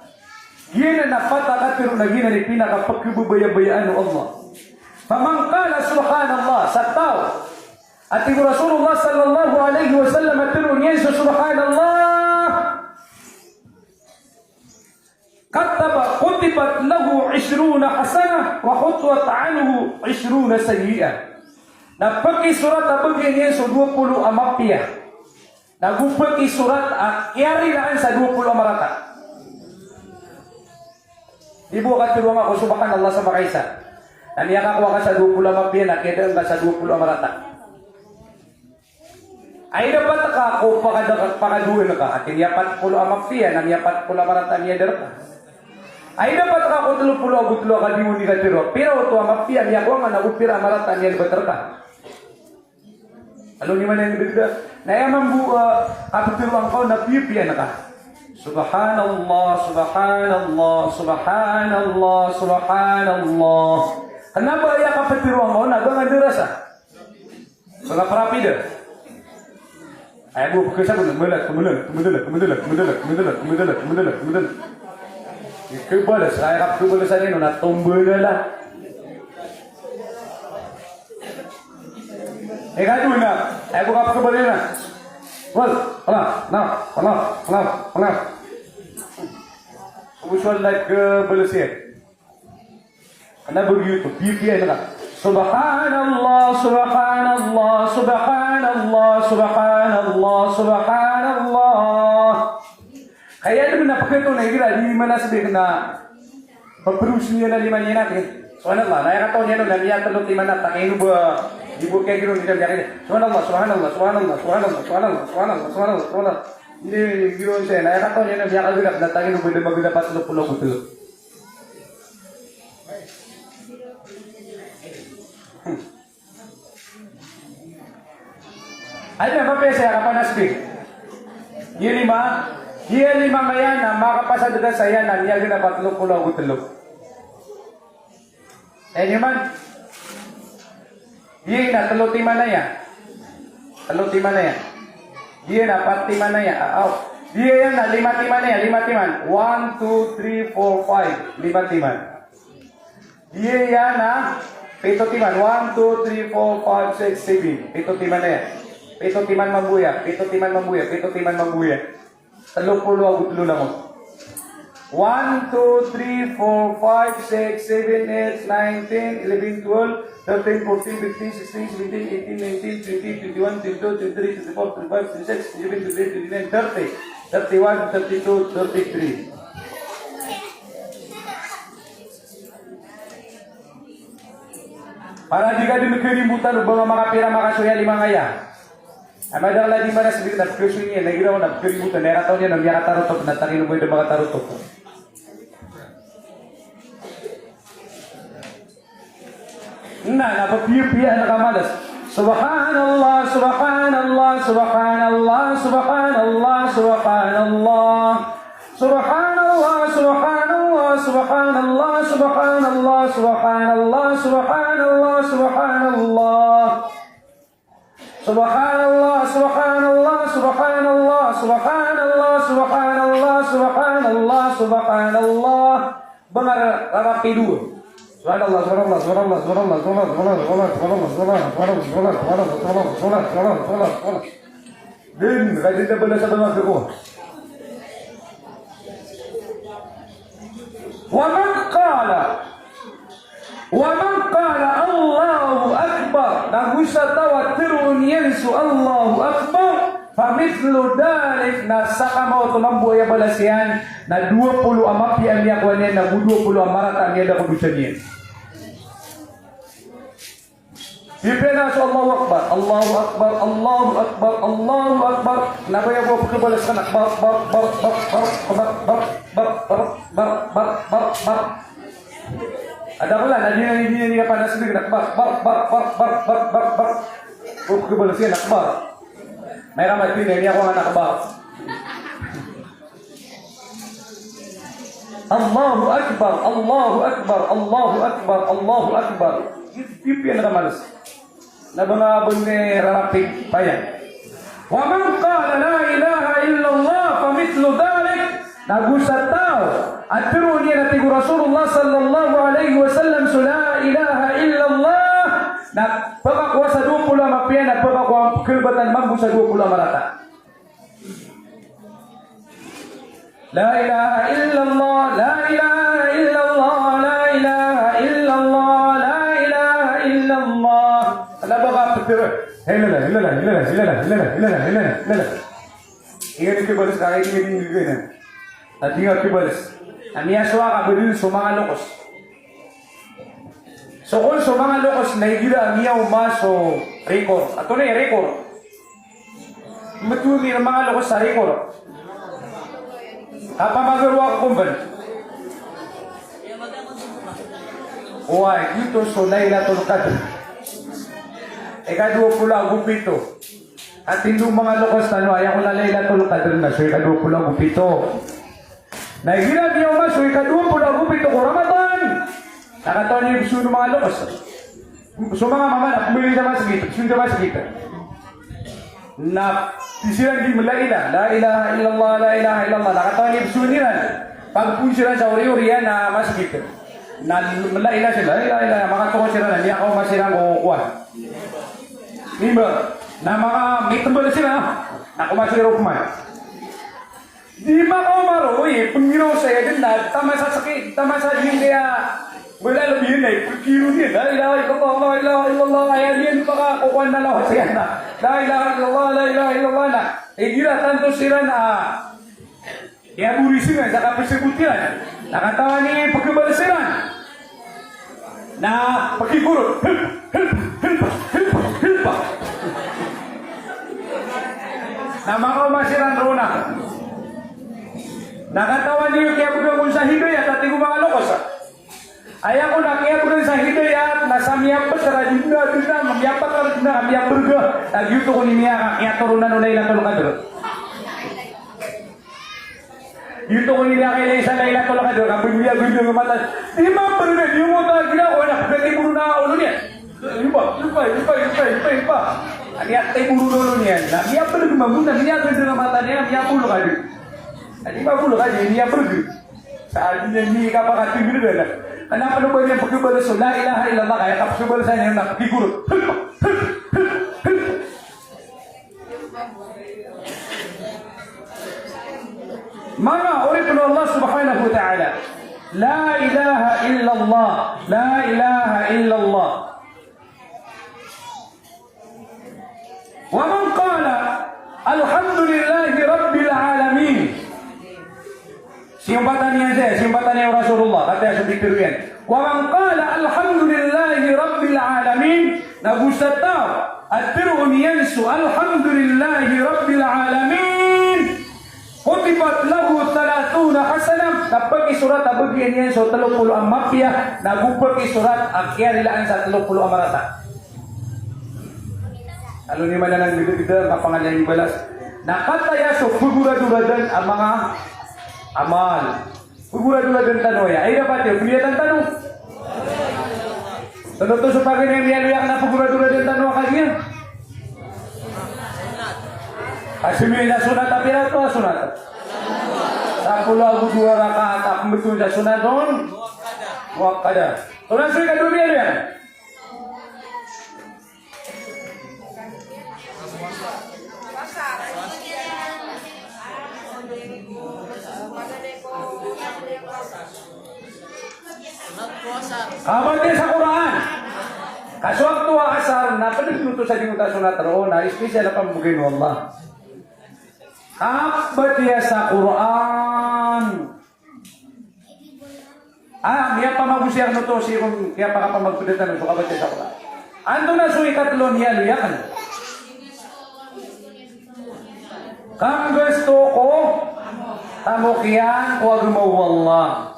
Giyanan a pat a katharo na giyanan i pinakapekhababayaan o Allah. Faman qala subhanallah, sa taw a tig o Rasulullah sallallahu alaihi wasallam a tharo niyan so subhanallah, kataba, kutibat lahu ishruna hasanah, wa huttat anhu ishruna sayyi'ah. Na pekisorat a bagi niyan so dowa polo a mapiya. Na go pekisorat a kiyarilaan sa dowa polo a marata. Di bo katharo angka ko subhanallah sa makaisa. Na miyakakowa ka sa dowa polo a mapiya na kiyadaan ka sa dowa polo a marata. Ay dapat ka ko pakada-, pakadoan ka. Ati miyapat polo a mapiya na miyapat polo a marata a miyada rka. Ay dapat ka ko telo polo ago telo a kadiwon i katharo. Pira oto a mapiya a miyakowa ngka na go pira a marata a miyalbat rka. Alo niyo man iyan dagda. Na aya mambo a kaptharo angka on na piyapiya angka. Subhanallah, subhanallah, subhanallah, subhanallah. Kna ba aya kaptharo angka on na ba nga darasa. Ba nga prapida. Aya bo pkhasagon na mala, kmala, kmala, kmala. Ikhabala sa aya kapkhabala sa niyo na tombola la. Ikadowa na, aya bo kapkhabala na. Wal, wala, na, wala, wala, wala. Ubos wala khabala siya. Kna ba giyoto, piyapiya angka. Subhanallah, subhanallah, subhanallah, subhanallah, subhanallah. Kaya di man a pkhato na igira di man a sbik na paprus niyan a lima niyan a ki. Subhanallah, na aya kataw niyan on na miyatelo timan a takino ba, di bo kaya giro niyan miyakaya. Subhanallah, subhanallah, subhanallah. Hindi giro niyan, na aya kataw niyan on na miyakagelap na takino ba da magelap a telo polo ago telo. Aya mapiya saya kapanas bi. Giya lima, giya lima ngaya na makapasad ka saya na miyaganap a telo polo ago telo. Aya niyo man. Giya na telo timan aya. Telo timan aya. Giya na pat timan aya. Ah, aw. Giya na lima timan aya, lima timan. One, two, three, four, five. Lima timan. Giya na pito timan. One, two, three, four, five, six, seven. Pito timan aya. Pito timan mambo aya. Pito timan mambo aya. Pito timan mambo aya. Telo polo ago telo langon. One, two, three, four, five, six, seven, eight, nine, ten, eleven, twelve, thirteen, fourteen, fifteen, sixteen, seventeen, eighteen, nineteen, twenty, twenty-one, twenty-two, twenty-three, twenty-four, twenty-five, twenty-six, twenty-seven, twenty-eight, twenty-nine, thirty, thirty-one, thirty-two, thirty-three. Para di ka di mkharimbotan o ba nga makapira makasoy a lima ngaya. Ay madakl a di manas di ka na pkhasoy niyan, na igira ko na pkharimbotan, na aya kataw niyan na miyakatarotop, na takino ba da makatarotop. Na, na papiyapiya na ka manas. Subhanallah, subhanallah, subhanallah, subhanallah, subhanallah. Subhanallah, subhanallah, subhanallah, subhanallah, subhanallah, subhanallah, subhanallah. Subhanallah, subhanallah, subhanallah, subhanallah, subhanallah, subhanallah, subhanallah. Ba nga rarapido. Subhanallah, subhanallah, subhanallah, subhanallah. Dn, ka di na bala sa ba nga ko. Wa man qala Wa man qala Allahu Akbar, na go sa taw a tharoon iyan so Allahu Akbar, fa mithlu dhalik, na sakamaoto mambo aya balas iyan, na dowa polo a mapiya a miyakowa niyan, na go dowa polo a marata a miyada ko dosa niyan. Ipiya na so Allahu Akbar, Allahu Akbar, Allahu Akbar, Allahu Akbar. Na ba aya bo pkhabalas ka na Akbar, bar, bar, bar. Adakl a, na di niyan, di niyan kapanas di na Akbar, bar, bar. Bo pkhabalas iyan Akbar. May ramat di niyan, di ako nga na Akbar. Allahu Akbar, Allahu Akbar, Allahu Akbar, Allahu Akbar. Ipiya na kamalas. Na ba nga bn rarapid paya. Wa man qala la ilaha illallah fa mithlu dhalik. Na go sa taw a tharoon iyan a tig o Rasulullah sallallahu alaihi wasallam so la ilaha illallah, na pkakowa sa dowa polo a mapiya, na pkakowa pkhalbatan mambo sa dowa polo a marata. La ilaha illallah, la ilaha illallah, la ilaha illallah, la ilaha illallah. Kna ba ka ptr. Illallah, illallah, illallah. Ingd ki balas ka, ingd, ingd, ingd. Ati nga ki balas. Na miyasowa ka badn so manga lokes. So kon so manga lokes na igira a miyaoma so record. Antonaa i record? Matoon iran manga lokes sa record. Kapamagaro ako kon ban. Oway, giyoto so Lailatul Qadr. Ika dowa polo ago pito. Ati ndo manga lokes tano, aya kon a Lailatul Qadr na so ika dowa polo ago pito. Na igira miyaoma so ika dowa polo ago pito ko Ramadan, na katawan iyo, pzoon o manga lokes. So manga mama na pmbaloy sa masgit, pzoon sa masgit. Na di siran di mlaila, la ilaha illallah, la ilaha illallah. Na katawan iyo, pzoon iran. Pagpoon siran sa oriyan a masgit. Na mlaila siran, la ilaha illallah. Makatonga siran, na miyakaoma siran ko kowan. Mimbar. Na makamitmbal siran. Na komasoy ron koman. Di makaoma roo, oy, pnggiraw sa aya dn na, taman sa saki, taman sa dn kaya, wala lbi na, pkiro dn, la ilaha illallah, la ilaha illallah, aya dn, makakokowan na lawas iyan na, la ilaha illallah, la ilaha illallah na. Igira tanto siran a, aya bori siran, sa kapsbot iran. Na katawan i pkhabal siran. Na pkigorot. Hilp, hilp, hilp, hilp, hilp. Na makaoma siran roo na. Na katawan iyo kiyabgan kon sa hidayat a tig o manga lokes. Aya kon a kiyabgan sa hidayat na sa miyapatra dn a dn a miyapatra dn a miyabrg. Na giyoto kon i miyaka, kiyatoronan o Lailatul Qadr. Giyoto kon i miyakailay sa Lailatul Qadr, ka bniyagndng a mata. Di mabrg, di oto a gira ko, na pkatiboro na olo niyan. Iba, iba, iba, iba, iba, iba. Aya tiboro na olo niyan. Na miyabrg mambo, na miyagndng a mata niyan, miyapolo ka di. Na di mapolo ka di, miyabrg. Sa di niyan di kapakatiboro na. Kna pn o ba niyan pkhabal so la ilaha illallah, ka aya kapkhabal sa niyan na pkigorot. Manga oripn o Allah subhanahu wa ta'ala. La ilaha illallah. La ilaha illallah. Wa man qala alhamdulillahi rabbil alamin. Siyompatan iyan saya, siyompatan iyan o Rasulullah, kataya so di tero iyan. Wa man qala alhamdulillahi rabbil alamin, na go sa taw a tero iyan so alhamdulillahi rabbil alamin, kutibat lahu thalathuna hasanah, na pkisorat a bagian iyan so tlo polo a mapiya, na go pkisorat a kiyarilaan sa tlo polo a marata. Alo niyo man anan gdagda, kapangalan i balas. Na kataya so pgoradoradan a manga amal. Pgoradoradan tano aya. Ay, dapat iyo, pniyatan tano. Tano oto so paganay a miyaloyak na pgoradoradan tano a kagiya. Kasmi na sonat a pira oto a sonat. Sapolo ago dowa rakaat a pmbtowan sa sonat on muakkadah. Tano so ikadowa miyaloyak. Kabatiya sa Qur'an. Ka so wakto a asar na pd oto sa di oto a sonat roo na special a pambgay o Allah. Kabatiya sa Qur'an. Ah, miyapamagosay akn oto sii ko kiyapakapamagpda tano so kabatiya sa Qur'an. Antonaa so ikatlo a miyaloyak? Kanggasto ko tamok iyan ko agama o Allah.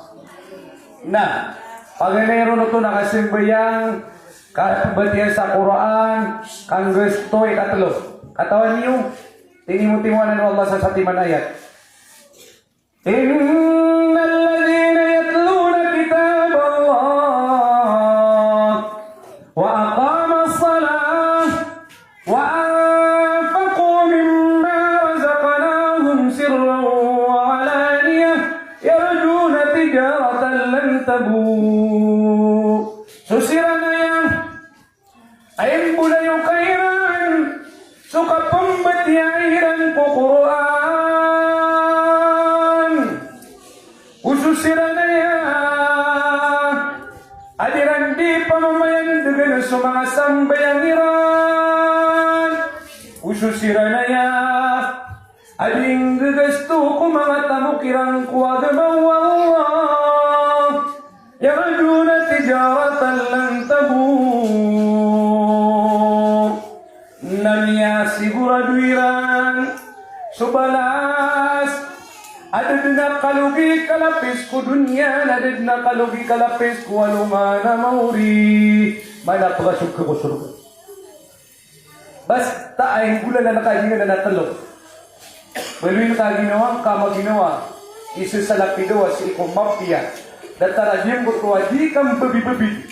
Na paganay ron oto na kasambayang, kabatiya sa Qur'an, kanggasto, ikatlo. Katawan iyo, tinimotimoan o Allah sa satiman a ayat. إن الذين يتلون كتاب الله وأقاموا الصلاة وأنفقوا مما رزقناهم سرا وعلانية يرجون تجارة لن تبور. So siran aya a imbolayoka iran so kapmbatiyaa iran ko Qur'an. Go so siran aya a di iran di pamamayandgn so manga sambayang iran. Go so siran aya a di nggagasto ko manga tamok iran ko agama o Allah. Yarjuna tijaratan lan tabur. Na miyasigurado iran so balas a da dn a kalogi kalapis ko doniya, na da dn a kalogi kalapis ko alongan a maori. Maana pkasok ko sorga. Basta a inggolalan ka ginawa na tlo. Baloyin ka ginawa, ka maginawa. Isa sa lapidawa sii ko mapiya. Datar a giyangkoto a di ka mbabibabi.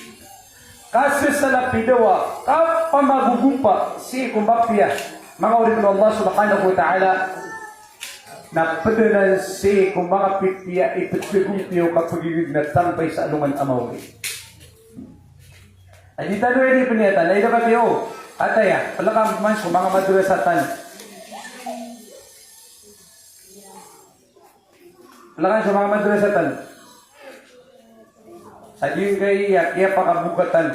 Ka isa sa lapidawa, ka pamagogompa sii ko mapiya. Manga oripn o Allah subhanahu wa ta'ala. Na pd anan sii ko manga pipiya i pd ko gompiya o kapagigid na tampay sa alongan a maori. Adi tano ini pniyatan, na ida kapiyo, kataya, plkan man so manga madrasa tano. Plkan so manga madrasa tano. Sa giyangkaya, kiyapakabokatan.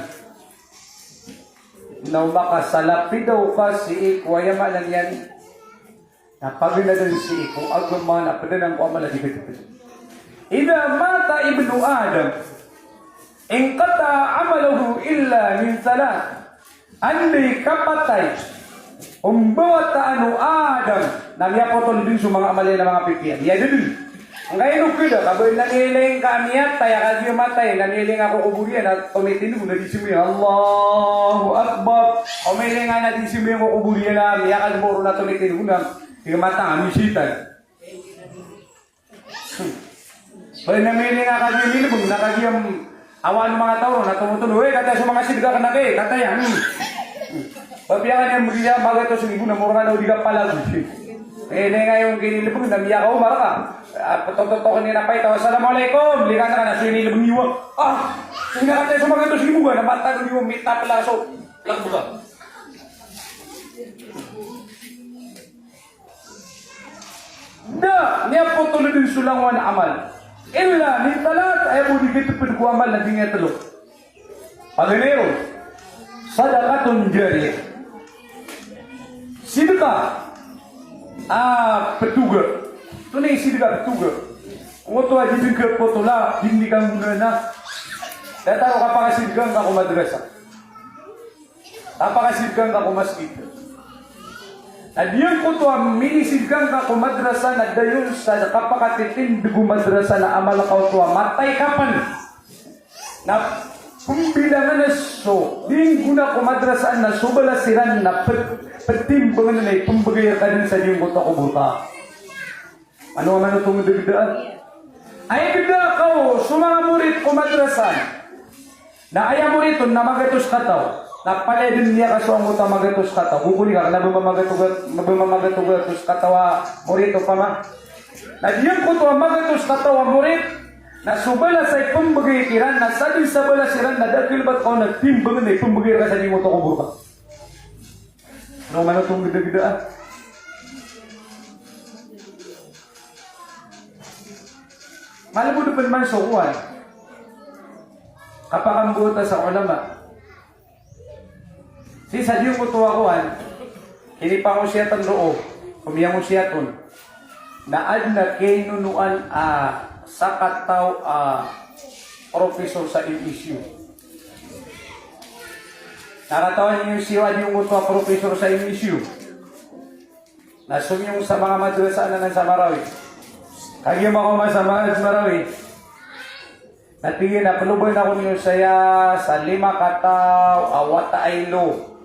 Na o makasalapid o ka sii ko aya maana niyan. Na paganadan sii ko agama na pd anan ko amal a di katapd. Idha mata ibnu Adam, inqata'a amaluhu illa min thalath. Anda i kapatay o mbawataan o Adam, na miyapotol dn so manga amal iyan a manga pipiya. Miyada dn. Angkaino kda, ka ba na miyailay ngka a miyatay, a kagiya matay, na miyailay ngka ko kobor iyan, na tomitindg on na di sembayang. Allahu Akbar. O miyailay ngka na di sembayang ko kobor iyan, na miyakagmoro na tomitindg on na di matang a misitan. Ba na miyailay ngka kagiya nilbng, na kagiya, mm, awan manga taw ron, na tomotono, "Oy, kataya so manga sidka kna ka, kataya." Hmm. Ba piyakan iyan mriya magatos ribo na moro ka na o di ka palagoy. Eh, na ngayon kinilbng na miyakaoma rka. Ah, ptototok iyan a paitaw, "Assalamualaikum." Likan ka na so inilbng iyo. Ah, so ina kataya so magatos ribo ka na matag iyo, mitapla so lagbka. Da, miyapotol dn so langowan a amal. Illa min thalath, aya bo di katapd ko amal na di niyan tlo. Paganay ron, sadaqatun jariyah. Sidka a ptoga. Antonaa i sidka a ptoga? Oto a di dn kapotol a, di dn di kanggonaan. Datar o kapakasidka ngka ko madrasa. Kapakasidka ngka ko masgit. Na giyangkoto a minisidka ngka ko madrasa na dayon sa kapakatitindg o madrasa na amal ka oto a matay ka pn. Na pmbilangan so di nggona ko madrasa na so balas iran na pet-, ptimbangn na ipmbgay rka dn sa giyangkoto a kobor ka. Ano, ano tong dagdaan? Ay, gda kaw so manga morit ko madrasa. Na aya morit on na magatos kataw. Na palaya dn niyan ka so angkoto a magatos kataw. Gogoni ka kna ba mamagatos, ba mamagatos kataw a morit opama. Na giyangkoto a magatos kataw a morit, na so balas a ipmbgay kiran, na sadn sa balas iran, na da a kalbat kaw na timbangn na ipmbgay rka sa giyangkoto a kobor ka. Ano man oto gdagda, ah. Malbod pn man so kowan. Kapakambotan sa ulama. Sii sa giyangkoto a kowan, kinipangosiyatan roo, komiyangosiyat on. Na adn a kinonoan a sakataw a professor sa M S U. Na katawan iyo siyo a giyangkoto a professor sa M S U. Na somiyong sa manga madrasa anan sa Marawi. Kagiya makaoma sa manga Marawi. Na tig iyan a ploban ako niyo saya sa lima kataw a wata a ilo.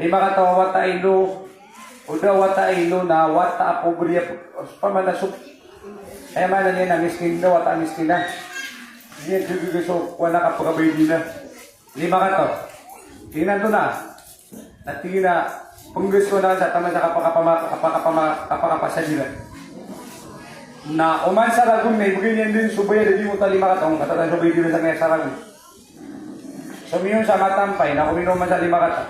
Lima kataw a wata a ilo. O da wata a ilo na wata a pobre a, opama na so, aya maana niyan na miskin, da wata a miskin na. Di niyan khagaga so kowan a kapakabayad iyan na. Lima kataw. Tig iyan antonaa? Na tig iyan a pnggasto na sa taman sa kapakapama-, kapakapama-, kapakapasadiran. Na oman sa Ragon na ibgay niyan dn so bayad a di mo ta lima kataw, katawan so bayad iran sa kaya sa Ragon. Somiyong sa Matampay na kominoman sa lima kataw.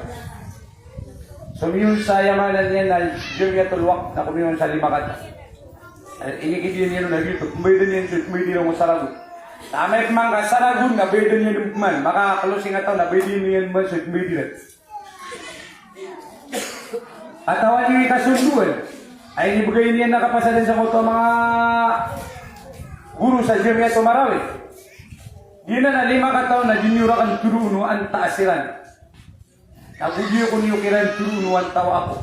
Somiyong sa aya maana niyan na Jamiatul Waqf na kominoman sa lima kataw. Eh, inikid iyan iyan na giyoto, pmbayadan iyan so, pmbayad iran ko sa Ragon. Amay pman ka sa Ragon na bayadan iyan man, makakalo singkataw na bayadan iyan man so pmbayad iran. Katawan iyo i kasondoan. Ay, inibgay niyan a kapasadan sa koto a manga guro sa Jamiat Marawi. Giyanan a lima kataw na di niyo rakn toroon o antaa siran. Ago di ako niyo kiran toroon o antaa ako.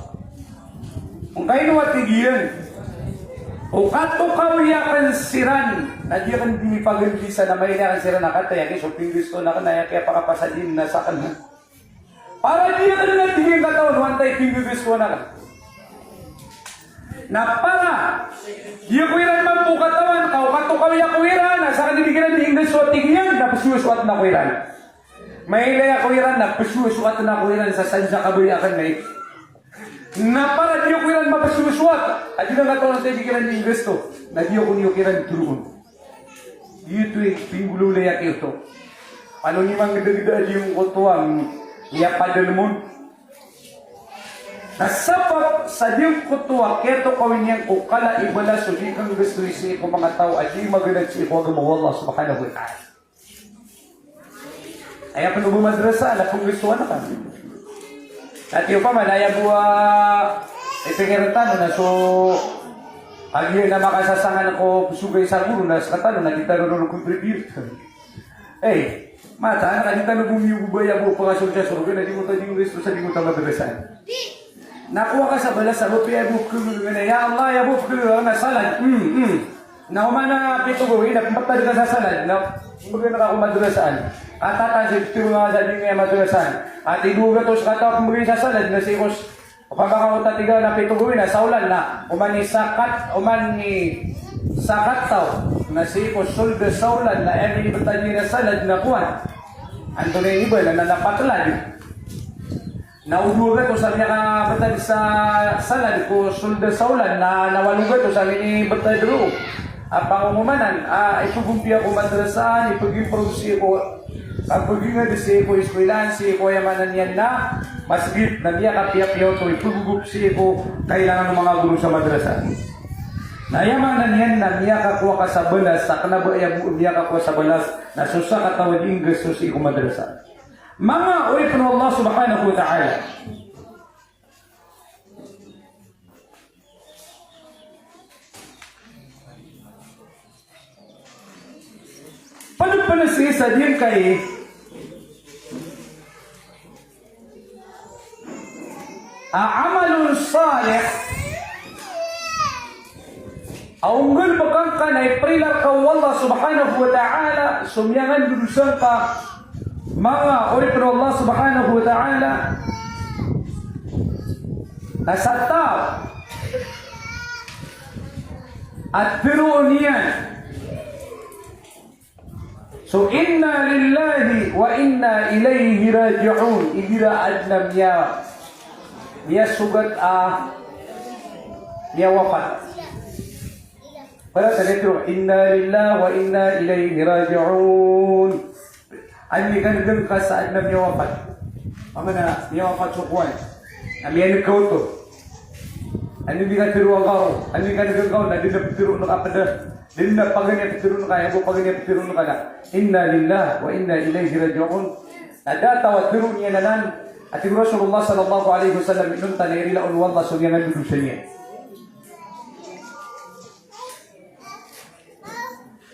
Ongkaino a tig iyan? O katokawi akn siran na di akn di mipagandi sa na mailay akn siran a kataya ki so pinggisto na kna ya kiyapakapasad iyan na sakn. Para di akn na tig iyan katawan o antaa i pinggisto na kna. Na para di ako iran mambo katawan, ka o katokawi ako iran na sakn di kiran di inggisto a tig iyan na pzowasowat na ako iran. Mailay ako iran na pzowasowat na ako iran sa sadn sa kabaya akn na ito. Na para di ako iran mapzowasowat a di na katawan sa di kiran di inggisto, na di ako niyo kiran toroon. Giyoto i pinggolawlay a kiyoto. Ano ni manggdagda a di ngkoto a miyapadalm on. Na sabap sa di ngkoto a kiyatokawi niyan ko kala i balas o di kanggisto i sii ko manga taw a di maganad sii ko agama o Allah subhanahu wa ta'ala. Aya pn o bo madrasa na pnggistoan ka. Ati opama na aya bo a ipikir tano na so kagiya na makasasangan ko pzogay sa goro na skatano na di tano ron contribute. Eh, mataan ka di tano bo miyogobay a bo pakasold sa sorga na di ngkoto a di ngkoto a madrasa. Na kowa ka sa balas a bo piya bo pkhagogoan a, ya Allah, ya bo pkhagogoan a salad. Hmm, hmm. Na oman a pito gawii na pmbtad ka sa salad na mbgan ka ko madrasaan. Katatan sa pito nga sa di nga madrasaan. Ati dowa gatos kataw pmbgan sa salad na sii ko s-, opama ka ko tatiga na pito gawii na sa olan na oman i sakat, oman i sakat taw na sii ko sold sa olan na aya minibtad iyan a salad na kowan. Antonaa i iba na, na, na patlad. Na o dowa gatos a miyakabtad sa salad ko sold sa olan na, na walo gatos a minibtad roo a pangongomanan a ipgompiya ko madrasaan, ipg-improve sii ko, a pgingd sii ko iskwilaan, sii ko aya maana niyan na masgit na miyakapiyapiya oto, ipggogop sii ko kailangan o manga goro sa madrasa. Na aya maana niyan na miyakakowa ka sa balas, sa kna ba aya bo miyakakowa sa balas na so sakataw a di inggisto sii ko madrasa. Manga oripn o Allah subhanahu wa ta'ala. Pd, pd sii sa giyangkai a amalun salih a onggalbk angka na iprila rka o Allah subhanahu wa ta'ala so miyangandodosa ngka. Manga oripn o Allah subhanahu wa ta'ala, na sa taw a tharoon iyan so inna lillahi wa inna ilayhi raji'un, igira adn a miya, miyasogat a miyawafat. Para sa letro, inna lillahi wa inna ilayhi raji'un. Anda i kangngka sa adn a miyawafat? Opama na miyawafat so kowan a miyan'g ka oto. Anda i katharo angka ron? Anda i kangngka on na dn a ptharoon ka pd a, dn a paganay a ptharoon ka, aya bo paganay a ptharoon ka na inna lillahi wa inna ilayhi raji'un. Na da a taw a tharoon iyan anan a tig o Rasulullah sallallahu alaihi wasallam, inonta na irila on o Allah so miyangandodosa niyan.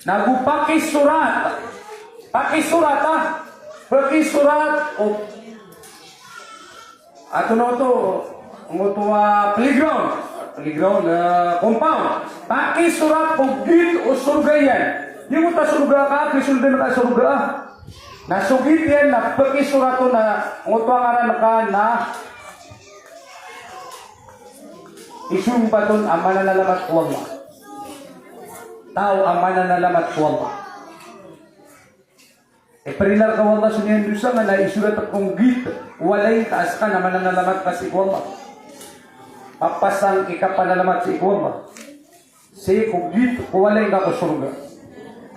Na go pakisorat. Pakisorat, ah. Pakisorat. O. Antonaa oto, angkoto a playground. Playground, eh, compound. Pakisorat ko git o sorga iyan. Di ngkoto a sorga ka, kisoldan ka sorga. Na so git iyan na pakisorat on na angkoto a ngaran ka na isompat on a mananalamat ko Allah. Taw a mananalamat ko Allah. Iprila rka o Allah so miyandosa ngka na isorat ko git o walay ngka a ska na mananalamat ka sii ko Allah. Papasang i kapanalamat sii ko Allah. Sii ko git ko walay ngka ko sorga.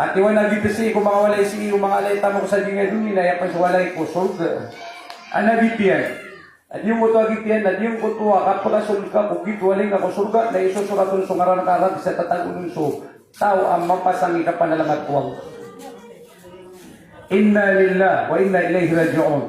Ati wan a git sii ko manga walay sii o manga alay tamok sa giyangkai a doniya na aya pn so walay ko sorga. Ana git iyan. A di ngkoto a git iyan, a di ngkoto a kapakasold ka ko git o walay ngka ko sorga, na isosorat on so ngaran ka rk sa tatago on so taw a mapasang i kapanalamat ko Allah. Inna lillahi wa inna ilayhi raji'un.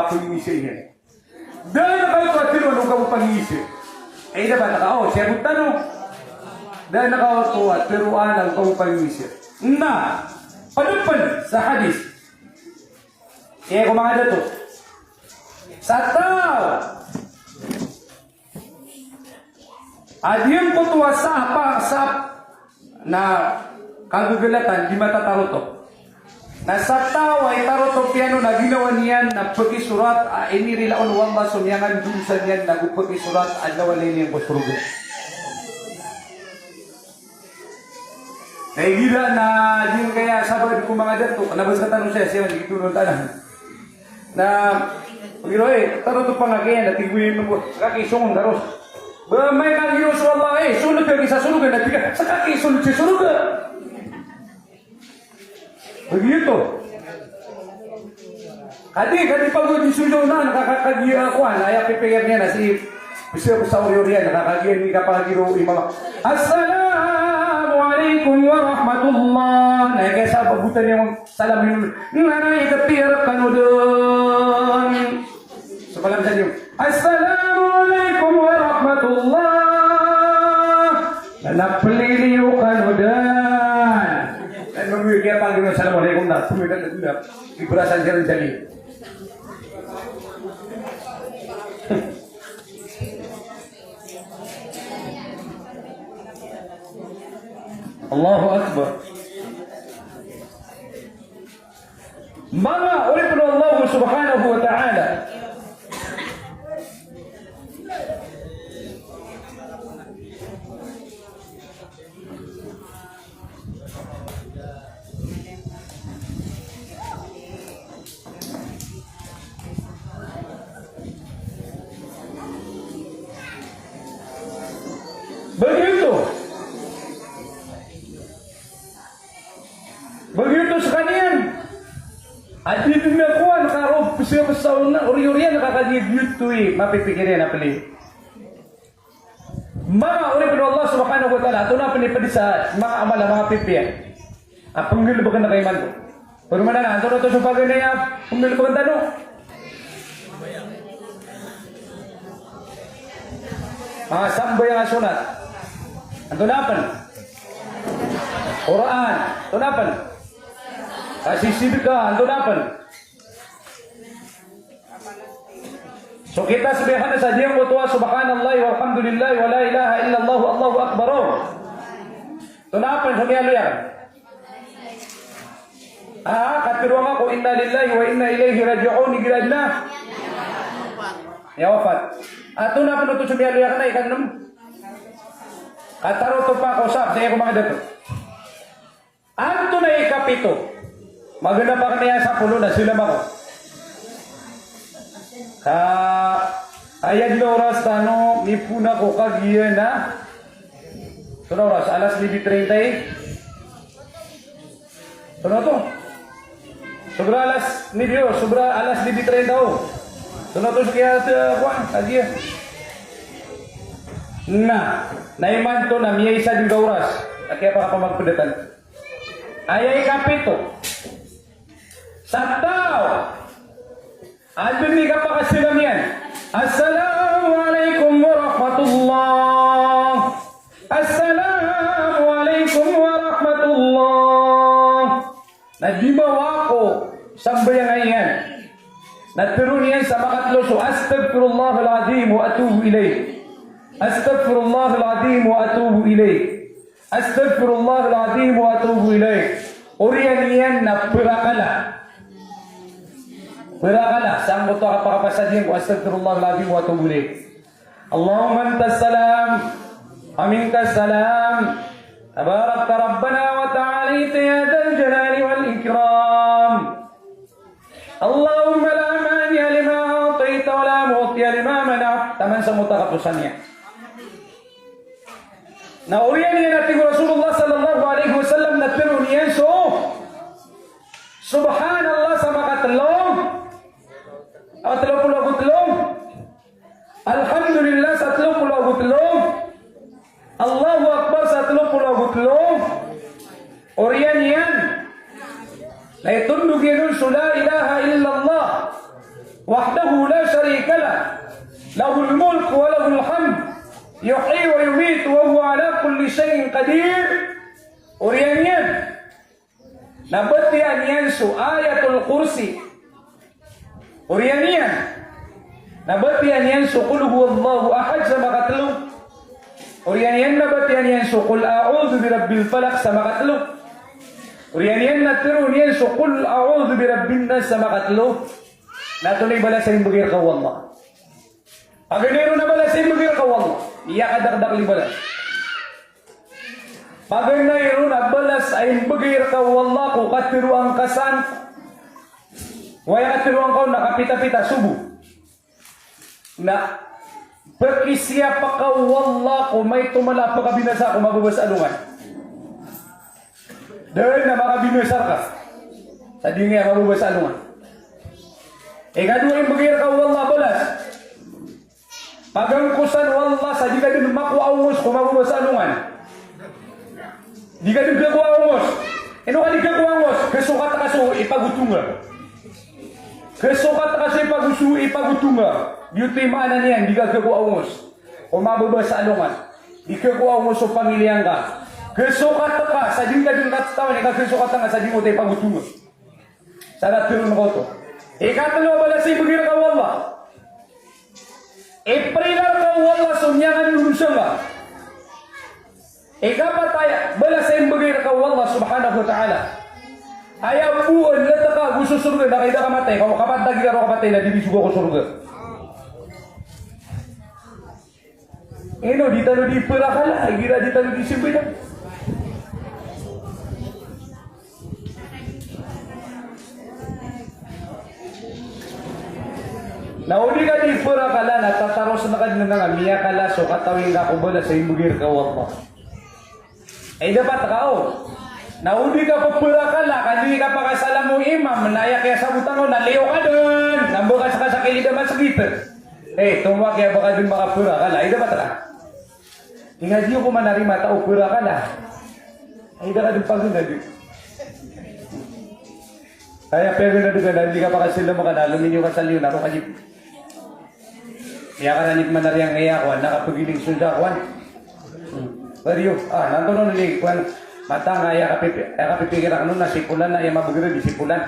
kapangingisa iyan. Da a kaoto a tharoon o kapangingisa. Ay, da ba na kaoto, siyagot tano. Da a kaoto a tharoon o kapangingisa. Na, pd pn sa hadis. Aya ko manga dato. Sa taw a giyangkoto a sapa, sap na kagagalakan, di matataroto. Na sa taw a itarotop iyan on a ginawa niyan na pkisorat a inirila on o Allah so miyangandosaan iyan na go pkisorat a lawalay niyan ko sorga. Na igira na giyangkaya sabad ko manga dato, na ba skatano saya, saya man di gito on tana. Na, pagiro, eh, tano to pangakaya, na tig o iyan ko, kaki songon karos. Ba, amay ka giro so Allah, eh, sonot ka sa sorga, na tig iyan, sa kaki sonot sa sorga. Begitu. Kadi, kadi pagodi so Yunani, na kakakagiya ako, na aya pipikir niyan na si, bisa ko sa oriyan, na kakagiya ni kapagiro imam. Assalamu alaikum warahmatullah. Na aya kaya sa pagotan iyan, salam iyan. Na, na, aya kapira kano dn. Salam sa iyo. Assalamu alaikum warahmatullah. Na, na pliliyo kano dn. Ay, magoy kaya panggiron, assalamu alaikum, na pliliyo kano dn. Ibrasan siya rin sa iyo. Allahu Akbar. Manga oripn o Allah subhanahu wa ta'ala. Begitu. Begitu skaniyan. Adi dn a kowan ka roo pzabsa on na orioriyan ka kagiya giyoto i mapipikir iyan a pli. Manga oripn o Allah subhanahu wa ta'ala, antonaa pn i pd sa manga amal a manga pipiya a pnggalbkn ka imanto. Pero mana na, antonaa oto so paganay a pnggalbkn tano? Manga sambayang a sonat. Antonaa pn? Qur'an. Antonaa pn? Kasisidka. Antonaa pn? So kitas bihan sa diyangkoto a subhanallah walhamdulillah wa la ilaha illallah Allahu akbar. Antonaa pn so miyaaloy akn? Ah, katharo angka ko inna lillahi wa inna ilaihi raji'un, igira adn a miyawafat. Antonaa pn oto so miyaaloy akn a ikatlo? Katharo oto pa ko sa, saya ko manga dato. Antonaa i ikapito? Maganap akn aya sapolo na salam ako. Ka aya dn a oras tano, mipoon ako kagiya na. Antonaa oras? Alas nuebe treinta i. Antonaa oto? Sobra alas nuebe o, sobra alas nuebe treinta o. Antonaa oto so kiya, eh, kowan, kagiya. Na, na imanto na miyaisa dn ka oras. Kagiya pakapamagpdatan. Aya ikapito. Sa taw a dn i kapakasalam iyan. Assalamu alaikum warahmatullah. Assalamu alaikum warahmatullah. Na di mawako sambayang iyan. Na tharoon iyan sa makatlo so astaghfirullahal azim wa atubu ilaih. Astaghfirullahal azim wa atubu ilaih. Astaghfirullahal azim wa atubu ilaih. Oriyan iyan na prakala. Prakala, sangkoto a kapakapasad iyan ko astaghfirullahal azim wa atubu ilaih. Allahumma antas salam, wa minkas salam. Tabarakta rabbana wa ta'alaita ya dzal jalali wal ikram. Allahumma la mani'a lima a'taita wa la mu'tiya lima mana'ta. Taman sa mota kaposan iyan. Na oriyan iyan a tig o Rasulullah sallallahu alaihi wasallam na tharoon iyan so Subhanallah sa makatlo. Ah, tlo polo ago tlo. Alhamdulillah sa tlo polo ago tlo. Allahu Akbar sa telo polo ago telo. Oriyan iyan na itondog iyan on so la ilaha illallah wahdahu la sharika lah, lahul mulku wa lahul hamd, yuhyi wa yumitu wa huwa ala kulli shay'in qadir. Oriyan iyan na batiya niyan so Ayatul Kursi. Oriyan iyan na batiya niyan so Qul huwallahu ahad sa makatelo. Oriyan iyan na batiya niyan so Qul a'udhu birabbil falaq sa makatelo. Oriyan iyan na tero niyan so Qul a'udhu birabbin nas sa makatelo. Na antonaa i balas a imbegay rka o Allah? Paganay ron a balas a imbegay rka o Allah, aya kadakdakel i balas. Paganay ron a balas a imbegay rka o Allah ko kateroa ngka san. Aya kateroa ngka on na kapitapita sobo. Na pekisiyapa ka o Allah ko maito mala a pekabinasa ko mababa sa alongan. Da dn a makabinasa rka sa di ngka mababa sa alongan. Ikadowa a imbegay rka o Allah a balas, pagangkosan o Allah sa di ka dn makowa ongos ko mababa sa alongan. Di ka dn kakowa ongos. Ino ka di kakowa ongos? Kesokat ka so ipagotonga. Kesokat ka so ipagoso, ipagotonga. Giyoto i maana niyan, di ka kakowa ongos ko mababa sa alongan. Di kakowa ongos so pamiliya ngka. Kesokat ka sa di ngka dn katatawan i kakesokat ngka sa di ngka oto ipagotonga. Sa da telo na koto. Ikatelo a balas a imbegay rka o Allah, iprila rka o Allah so miyangandodosa ngka. Ikapat a balas a imbegay rka o Allah subhanahu wa ta'ala, aya bo a leteka ago so sorga na kaida ka matay, ka kapatay, igira o kapatay na di di sogo ko sorga. Ino di tano di perakala igira di tano di sembayang? Na o di ka di perakala na tatarosen ka dn a miyakala so katawi ngka ko balas a imbegay rka o Allah. Ay dapat ka o. Na o di ka peperakala ka di ka pakasalam o imam na aya kiyasabotan on na liyo ka dn, na mbakas ka sa kilid a masgit. Eh, tomo a kiyabaka dn makaperakala, ay dapat ka. Tingadi ko manarima tao perakala. Ay da ka dn paganad. Aya paganad ka na di ka pakasalam ka na lominiyo ka sa liyo na roo ka di. Aya ka na di manariyang aya kowan, na kapagiling so da kowan. Bariyo, ah, nantono ni kowan, matang aya kapipi-, aya kapipikir akn on na si Polan na aya mabeger di si Polan.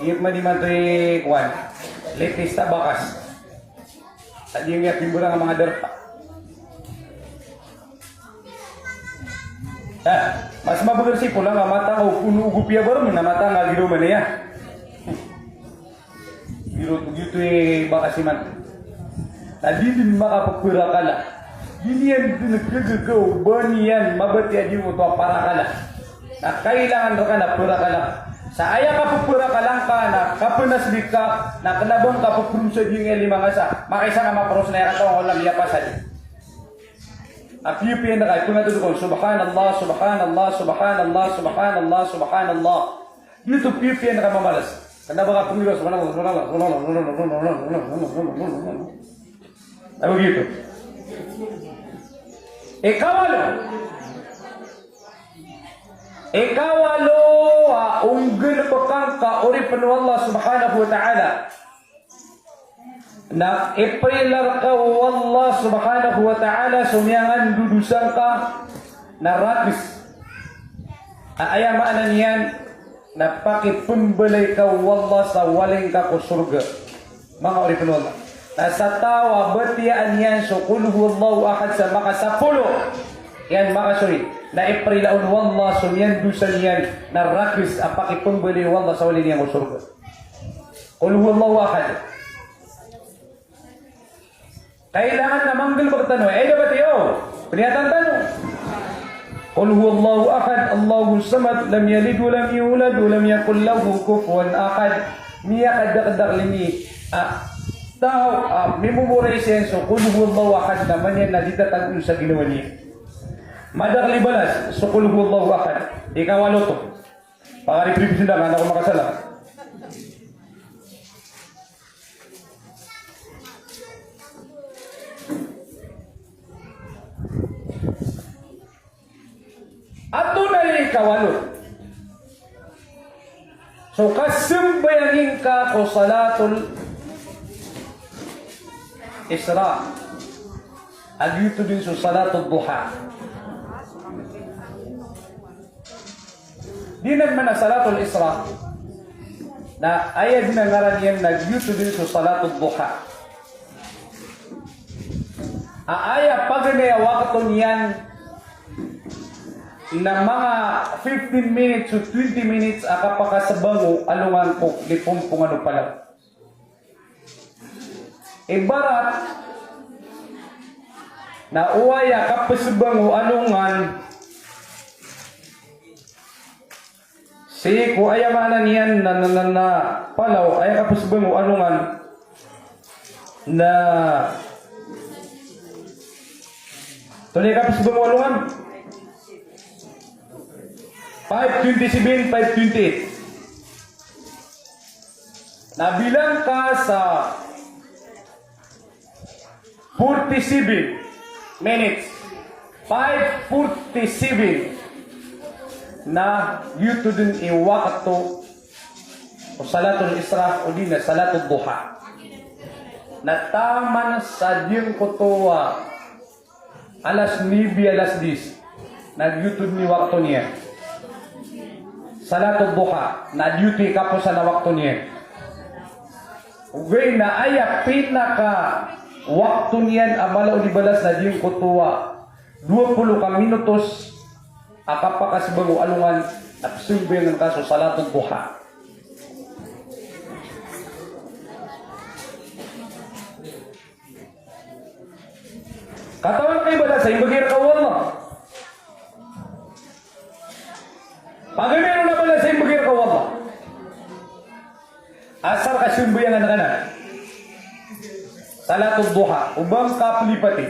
Iyop madi mantoy kowan, latest a bakas. Sa di nga pimberang a manga darpa. Ah, mas mabeger si Polan a matang o pono o gopiya barem na matang a giro man iya. Giro, giro to i bakas iman. Na di dn makapeperakala. Di niyan dn kegagaw, ba niyan mabatiya di oto a parakala. Na kailangan rka na perakala. Sa aya kapeperakala ngka na kapenasbih ka, na kena ba ngka peperosa di nga lima ngka sa makaisa na maperos na aya katawan o Allah miyapasad. A piyapiya ngka, ipengatod ko, subhanallah, subhanallah, subhanallah, subhanallah, subhanallah. Giyoto piyapiya ngka mamalas. Kena ba ka pengiro, subhanallah, subhanallah, subhanallah, subhanallah. Ago giyoto. Ikawalo. Ikawalo a onggalebek angka, oripen o Allah subhanahu wa ta'ala, na iprila rka o Allah subhanahu wa ta'ala so miyangandodosa ngka na rakes. A aya maana niyan na pakipembalay ka o Allah sa walay ngka ko sorga. Manga oripen o Allah. Na sa taw a batiyaan iyan so Qul huwallahu ahad sa makasapolo iyan makasoy, na iprila on o Allah so miyandosa niyan na rakes a pakipembalay o Allah sa walay niyan ko sorga. Qul huwallahu ahad. Kailangan na manggalebek tano, ay dapat iyo. Peniyatan tano. Qul huwallahu ahad, Allahus samad, lam yalid wa lam yulad, wa lam yakul lahu kufuwan ahad. Miyakadakdakl ini a taw a mimomoray siyan so Qul huwallahu ahad na maana niyan na di tatagoon sa ginawa niyan. Madakel i balas so Qul huwallahu ahad. Ikawalo to. Pangariprip sii na, na ko makasalam. walo. So kasambayang ingka ko salatul Isra, a giyoto dn so salatul duha. Di na man a salatul Isra, na aya dn a ngaran iyan na giyoto dn so salatul duha. A aya paganay a wakto niyan na manga fifteen minutes o twenty minutes a kapakasbang o alongan ko lipompong o palaw. Ibarat na oway a kapsbang o alongan sii ko aya maana niyan na, na, na, na palaw, aya kapsbang o alongan na, antonaa i kapsbang o alongan? Five twenty-seven, five twenty-eight. Na bilang ka sa forty-seven minutes. Five forty-seven. Na giyoto dn i wakto o salatul Isra, odi na salatul duha. Na taman sa giyangkoto a alas nuebe, alas diyes. Na giyoto dn i wakto niyan. Salatul duha, na giyoto i kaposan a wakto niyan. Ogaid na aya pinakawakto niyan a mala o di balas na giyangkoto a dowa polo ka minutos a kapakasbang o alongan na psambayangan ka so salatul duha. Katawan ka i balas a imbgay rka o Allah. Paganay ron a balas a imbgay rka o Allah. Asar ka sambayangan ka na salatul duha, o ba ngka plipati.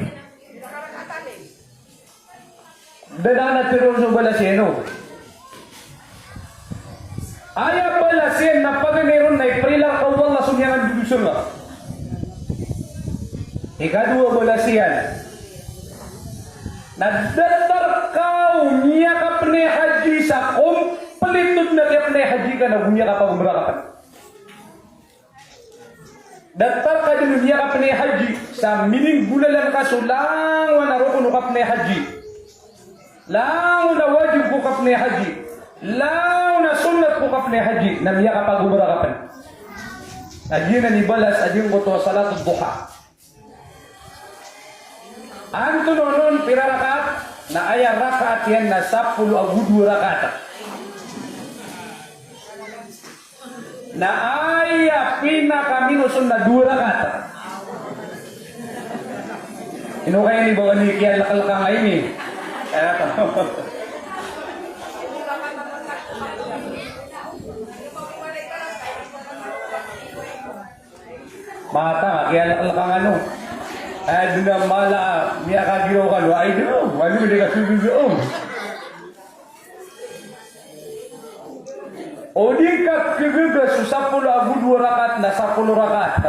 Da dn a tharoon so balas iyan, o. Aya balas iyan na paganay ron na iprila rka o Allah so miyangandodosang ka. Ikadowa balas iyan na datar ka o miyakapnay haji sa kompleto dn a kiyapnay haji ka na go miyakapagomra ka pn. Datar ka dn o miyakapnay haji sa mininggolalan ka so langowan a rokon o kapnay haji, langowan a wajib ko kapnay haji, langowan a sunnat ko kapnay haji, na miyakapagomra ka pn. Na giyanan i balas a giyangkoto a salatul duha. Antonaa on, pira rakaat? Na aya rakaat iyan na sapolo ago dowa rakaat. Na aya pinakaminoson na dowa rakaat. Ino kaya ini, bawa ini kiyalklkan ini. Eh, Mata, kiyalklkan ano. Ay, dn a mala, miyakagiraw ka, no? Ay, dn, ano, di ka sususuong. O di ngka khagaga so sapolo ago dowa rakaat na sapolo rakaat.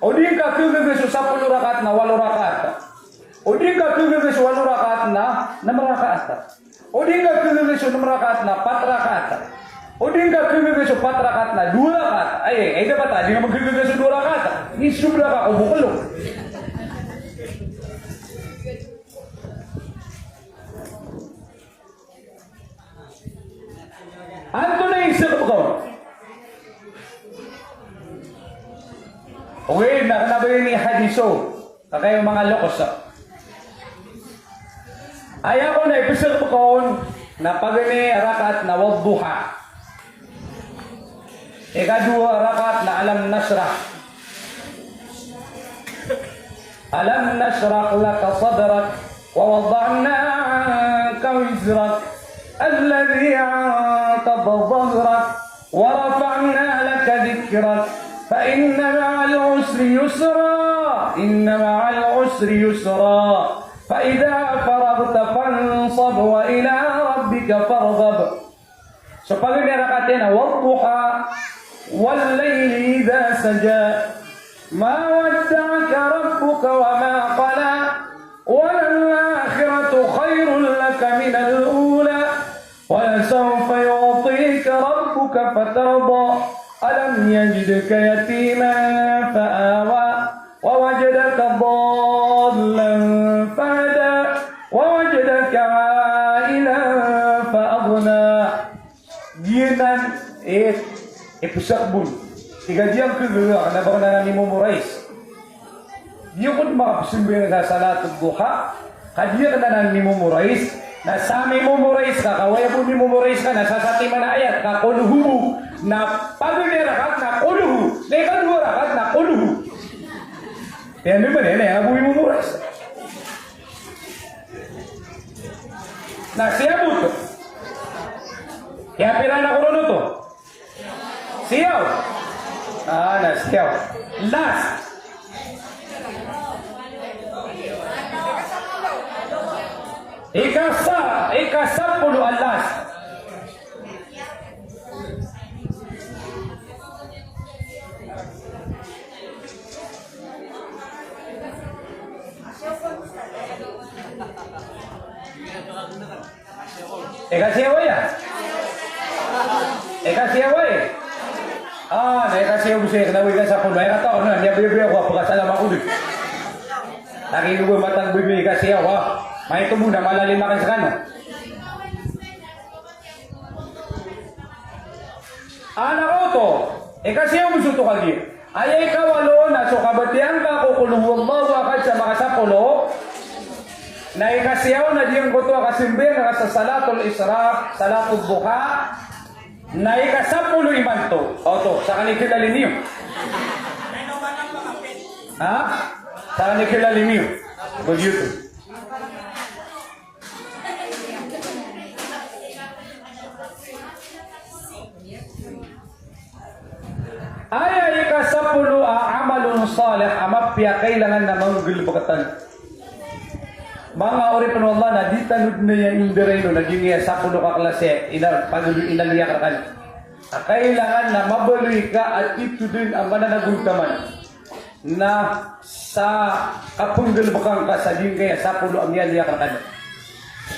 O di ngka khagaga so sapolo rakaat na walo rakaat. O di ngka khagaga so walo rakaat na nem rakaat. O di ngka khagaga so nem rakaat na pat rakaat. O di ngka khagaga so pat rakaat na dowa rakaat. Ay, ay, dapat a di ngka magkhagaga so dowa rakaat. Ni sobra ka ko bokelok. Antonaa i sekep ka on? Ogaid na kena ba ini hadis o. Ka kagiya manga loks. Aya kon a ipsekep ka on na paganay a rakaat na wadduha. Ikadowa a rakaat na alam nashrah. Alam nashrah laka sadrak wa wada'na anka wizrak alladhi anqadha zahrak wa rafa'na laka dhikrak fa inna ma'al usri yusra, inna ma'al usri yusra, fa idha faraghta fansab wa ila rabbika farghab. So paganay a rakaat iyan na wadduha, wal layli idha saja, ma wadda'aka rabbuka wa ma qala, wa lal akhiratu khayrun laka minal ula. فترضى ألم يجدك يتيما فآوى ووجدك ضالا فهدى ووجدك عائلا فأغنى. Giyanan i, i psakbon. Tig a giyangkaya kna ba kna mimomorais. Di ko makapsambayang sa salatul duha, ka di ko na mimomorais. Na sa mimomorais ka, ka aya bo mimomorais ka, na sa satiman a ayat ka, qul hu bo, na paganay a rakat na qul hu, na ikadowa a rakat na qul hu. Aya mimana, aya bo mimomorais. Na siya bo oto. Kiyapira na koron oto? Siyaw. Ah, na siyaw. Last. Ikasa, ikasapolo a last. Ikasiyaw aya? Ikasiyaw aya? Ah, na ikasiyaw bo saya kna o ikasapolo. Aya kataw ko na, niyabiyabiya ko a pkasalam ako di. Lagid o ba matag bo i ikasiyaw, ha? Maito bo na malalim akn skano. Ana oto, ikasiyaw bo so oto kagiya. Aya ikawalo na so kabatiya ngka ko qul huwallahu ahad sa makasapolo. Na ikasiyaw na giyangkoto a kasambayang ka sa salatul isra, salatul duha. Na ikasapolo imanto. Oto, sa kani kilalim iyo. Ha? Sa kani kilalim iyo. Begitu. Aya ikasapolo a amalun salih a mapiya a kailangan na manggalbk tano. Manga oripn o Allah, na di tano dn aya indaray on a giyangkaya sapolo ka klasi a inal-, pagaloy, inaloy akn rkano. A kailangan na mabaloy ka a titho dn a mananagontaman. Na sa kapnggalbkn ka sa giyangkaya sapolo a miyaaloy akn rkano.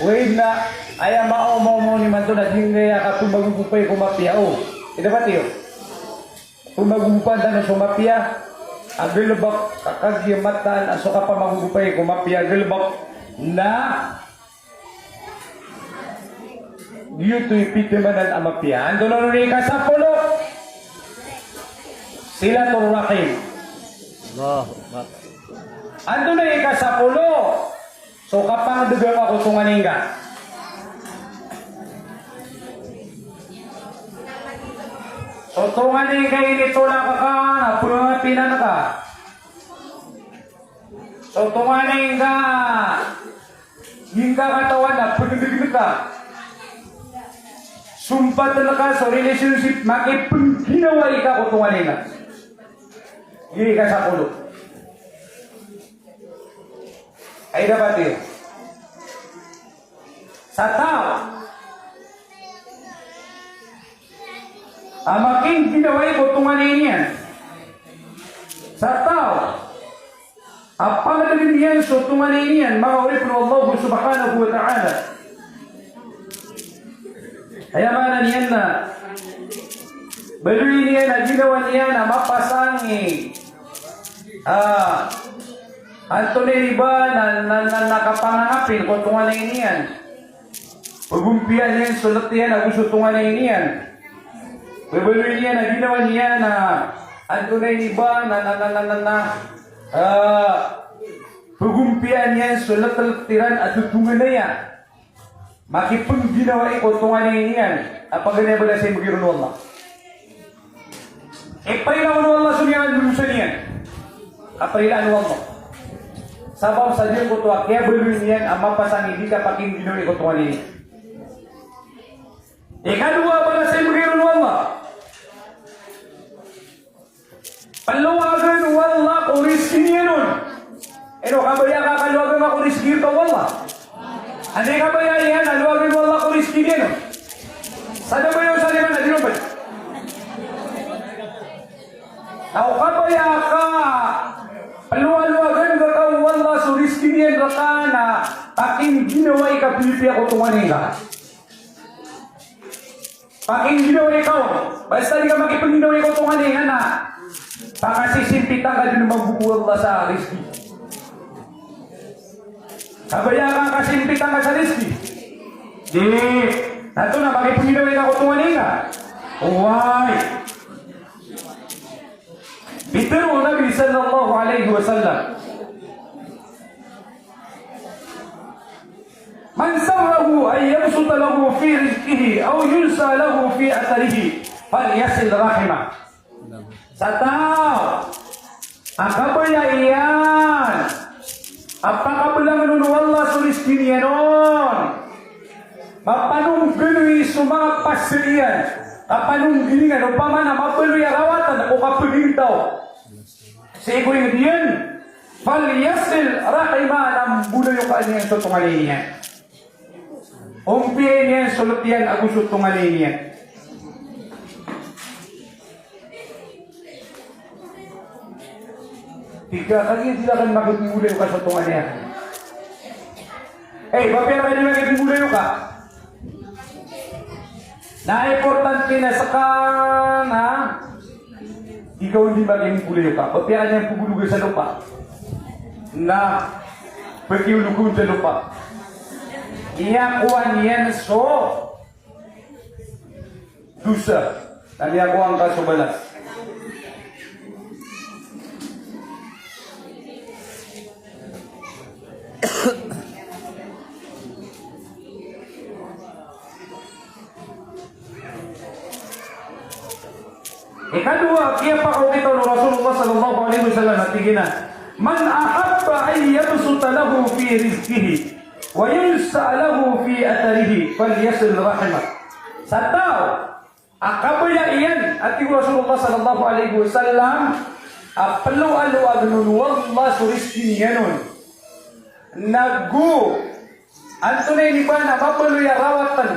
Oway na, aya maoma-oma on imanto na giyangkaya kapmagogopay ko mapiya. O, ida pati iyo. Pmagogopaan tano so mapiya a galbk, ka kagiya mataan a so kapamagogopay ko mapiya a galbk na giyoto i pithamanan a mapiya. Antonaa i ikasapolo? Silatur rahim. Allahu Akbar. Antonaa i ikasapolo? So kapangdg angka ko tonganay ngka. So tonganay ngka i initolak ka, na pngapinan ka. So tonganay ngka, di ngka katawan na pndgn ka. Sompatn ka so relationship, makipngginawai ka ko tonganay ngka. Giya i ikasapolo. Ay dapat iyo. Sa taw a makingginawai ko tonganay niyan. Sa taw a pangdgn iyan so tonganay niyan, manga oripn o Allah subhanahu wa ta'ala. Aya maana niyan na baloy niyan a ginawa niyan a mapasang i, ah, antonaa ini ba na, na, na, na kapangangapin ko tonganay niyan. Pagompiyaan iyan so lt iyan ago so tonganay niyan. Babaloy niyan a ginawa niyan a antonaa ini ba na, na, na, na, na, na, ah, pagompiyaan iyan so lt-lt iran a totonganay a makipngginawai ko tonganay niyan a paganay a ba da sa imbgay ron o Allah. Ipaila on o Allah so miyakandodosaan iyan. Kapailaan o Allah. Sabap sa giyangkoto a kiyabaloy niyan a mapasang i di kapakingginawai ko tonganay niyan. Ikadowa a ba da sa imbgay ron o Allah. Plowagan o Allah ko rizki niyan on. Ino kabaya ka a kalowagan ka ko rizki ka o Allah? Anda i kabaya iyan a lowagan o Allah ko rizki niyan on? Sa da ba iyo sa liman a di ron ba? Na o kabaya ka a plowa-lowagan ka o Allah so rizki niyan rka na pakingginawai ka piyapiya ko tonganay ngka. Pakingginawa ikaw. Basta di ka makipangginawai ko tonganay nga na pakasisimpitan ka dn mambo o Allah sa rizki. Kabaya ka kasimpitan ka sa rizki? Di. Na antonaa, makipangginawai ka ko tonganay nga? Oway. Pitharo o Nabi sallallahu alaihi wasallam, "Man sarrahu an yubsata lahu fi rizqihi aw yunsa'a lahu fi atharihi, falyasil rahimah." Sa taw a kabaya iyan a pakablangn on o Allah so rizki niyan on, mapanonggoni so manga pasad iyan, kapanonggoni niyan, opama na mabaloy a rawatan ko kapagintaw sii ko ingd iyan, falyasil rahimah, na mbolayokaan iyan so tonganay niyan. Ompiya niyan so lotiyan ago so tonganay niyan. Tig ka, kagiya di rakn makipmbolayoka so tonganay akn. Eh, apiya rakn di makipmbolayoka, na importante na ska na ikaw di makipmbolayoka. Apiya rakn iyan pgologa sa lopa, na pakiolog on sa lopa, iyakowa niyan so dosa, na miyakowa ngka so balas. Ikadowa, kiyapakaokit o Rasulullah sallallahu alaihi wasallam a tig iyan a, "Man ahabba an yubsata lahu fi rizqihi wa yunsa'a lahu fi atharihi, falyasil rahimah." Sa taw a kabaya iyan, a tig o Rasulullah sallallahu alaihi wasallam, a ploaloagn on o Allah so rizki niyan on, nago antonaa ini ba na mabaloy a rawatan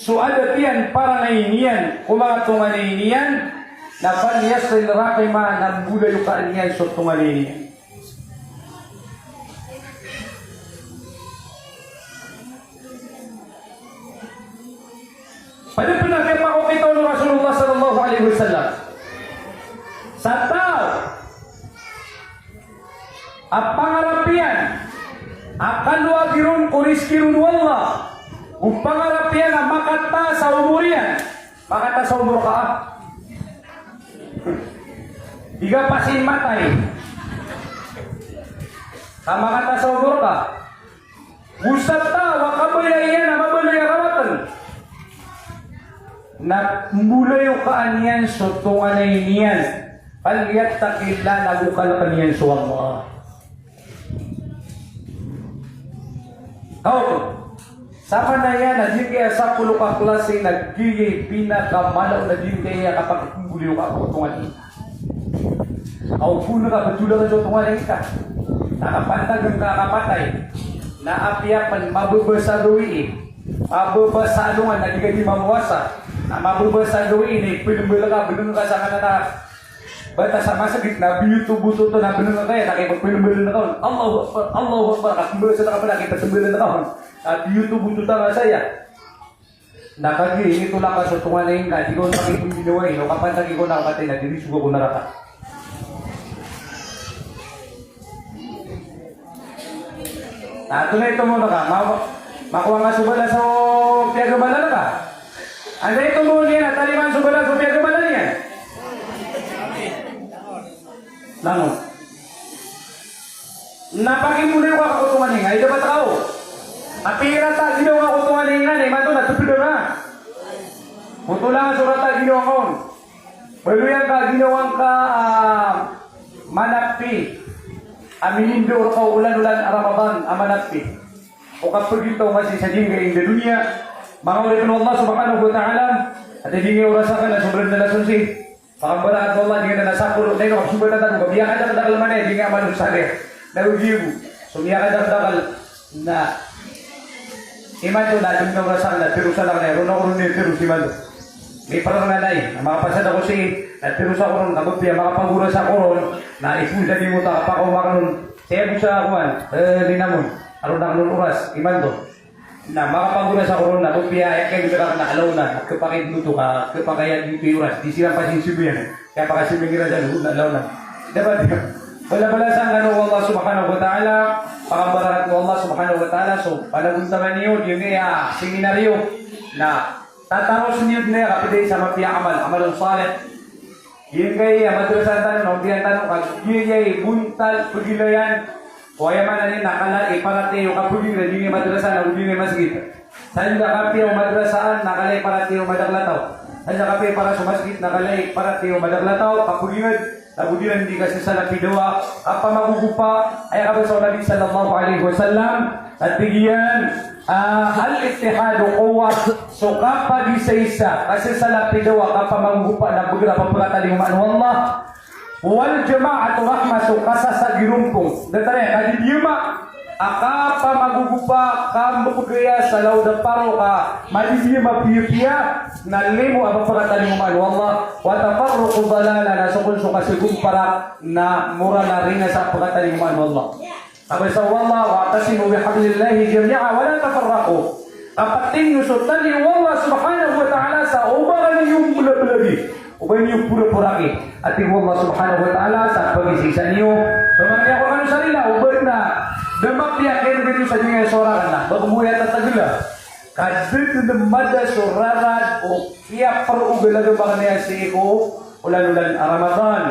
so adat iyan, parangay niyan ko manga tonganay niyan, na falyasil rahimah, na mbolayokaan iyan so tonganay niyan. Pd pn a kiyapakaokit o Rasulullah sallallahu alaihi wasallam, sa taw a pangarap iyan a kaloagi ron ko rizki ron o Allah, o pangarap iyan a makataas a omor iyan. Makataas a omor ka, ah. Di ka pasin matay ka makataas a omor ka. Go sa taw a kabaya iyan a mabaloy a rawatan, na mbolayokaan iyan so tonganay niyan. Falyattaqillah, na go kalkn iyan so Allah. Kaoto, samanaya na giyangkaya sapolo ka klasi na giyangkai pinakamala on a giyangkaya kapakipmbolayoka ko tonganay. Aw pn ka ptolangn so tonganay ka, na kapantag ngka a kapatay, na apiya pn mababa sa gawii, mababa sa alongan, na di ka di mamowasa, na mababa sa gawii na ipmbal ka, bnng ka sa kanan a batas a masgit, na biyoto-boto oto, na bnng ka aya, na kipmbal ka on, "Allahu Akbar, Allahu Akbar," ka pmbal sa ka pn, na kipmbal ka on, na biyoto-boto tano saya. Na kagiya initolak ka so tonganay ngka, di ka on pakipngginawai, o kapantagi ko na kapatay na diriso ka ko naraka. Na antonaa i tomo ngka, ma-, makowa ngka so balas o piyagamalan ka? Antonaa i tomo niyan a tarimaan so balas o piyagamalan iyan? Langon. Na pakimbolayoka ko tonganay nga, ida ba tao? Apiya rata a ginawa ko tonganay nga, na imanto na tpda nga. Oto lang so rata a ginawa ngka on. Baloy angka a ginawa ngka a manapi a minindao rka o olan-olan a Ramadan a manapi. O kapagintaw nga sii sa giyangkai a doniya. Manga oripn o Allah subhanahu wa ta'ala, ati di nga oras akn na sobra na lasonsi. Pakambalaan ko Allah, di nga na sapolo, na ino, kapsombalan tano, miyakadakdakl man aya, di nga amal salih. Na ogiya bo so miyakadakdakl na imanto na adn a oras akn na tirosan akn, na ron ako ron niyan tiros imanto. Miprang na nai, na makapasad ako sii, na tiros ako ron, ka apiya makapag-oras ako ron, na ipoon sa di mo ta kapakaoma akn on. Saya bo sa kowan, eh, Linamon, a ron akn on oras imanto. Na makapagorasa ko ron na apiya aya kiyagdakar na alaw na, khapakay dn oto ka, khapakay dn oto i oras, di siran pasinsibiyan. Kiyapakasimbing iran sa luhod na alaw na. Dapat, balabalasaan kano o Allah Subhanahu wa Ta'ala, pakambarakat o Allah Subhanahu wa Ta'ala so panagontaman iyo, di niya seminaryo na tataros niyo dn aya kapd sa mapiya a amal, amalun salih. Giyangkaya madrasa tano, na obiyan tano ka giyangkaya bontal pagilayan. O aya maana niyan na kala i paratiyaya o kapagingd a giyangkaya madrasa na giyangkaya masgit. Sa giyangkaya kapiya o madrasa na kala i paratiyaya o madakl a taw. Sa giyangkaya kapiya i para so masgit na kala i paratiyaya o madakl a taw, kapagingd, na go di ran di kasasalapidawa, kapamagogopa, aya kabasa o Nabi sallallahu alaihi wasallam, na tig iyan, ah, "Al-ittihadu quwwah." So kapag-isaisa, kasasalapidawa, kapamagogopa na bgr a pphakatalingoma o Allah. "Wal jama'atu rahmah," so kasasagirompong. Datar aya kadidiyama a kapamagogopa, kambgaya sa law da paro ka madidiyama piyapiya, na limo a pphakatalingoma o Allah. "Wa tafarruqu dalalah," na so kon so kasagomparak na mora na rinasa a pphakatalingoma o Allah. Kabasa o Allah, "Wa'tasimu bihablillahi jami'a wa la tafarraqu." Kapatn iyo so tali o Allah Subhanahu wa Ta'ala sa oba niyo mblablagi, oba niyo poraporaki. A tig o Allah Subhanahu wa Ta'ala sa pagisaisa niyo. Pamangni ako kano sa rila, oba na da mapiya kano sa giyangkaya sorak na ba ko mboya tatagla. Ka da dn mada so rarad o kiyaprogalaga makaniya sii ko olan-olan a Ramadan.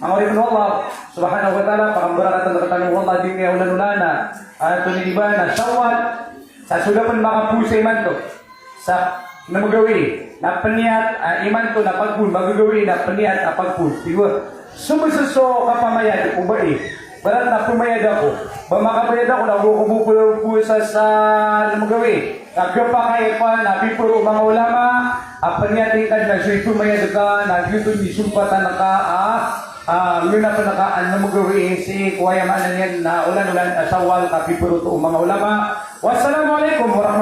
Manga oripn o Allah Subhanahu wa Ta'ala, pakambarakatan rktano o Allah di niyan olan-olan a, ah, antonaa i ba na Shawwal. Sa so da pn makapowasa imanto sa nem gawii, na pniyat, ah, imanto na pagpowasa, magagawii na pniyat a pagpowasa. Tig o, so bs so kapamayad o bai, ibarat na pmayad ako, ba makabayad ako na go ko bo pphowasa sa nem gawii. Khapakay pn a piparo o manga ulama a pniyat ingka na so ipmayad ka na giyoto i isompatan ka a, ah, ngenapn ka a nem gawii sii ko aya maana niyan na olan-olan a Shawwal, ka piparo oto o manga ulama. Wassalamu alaikum warahmatullahi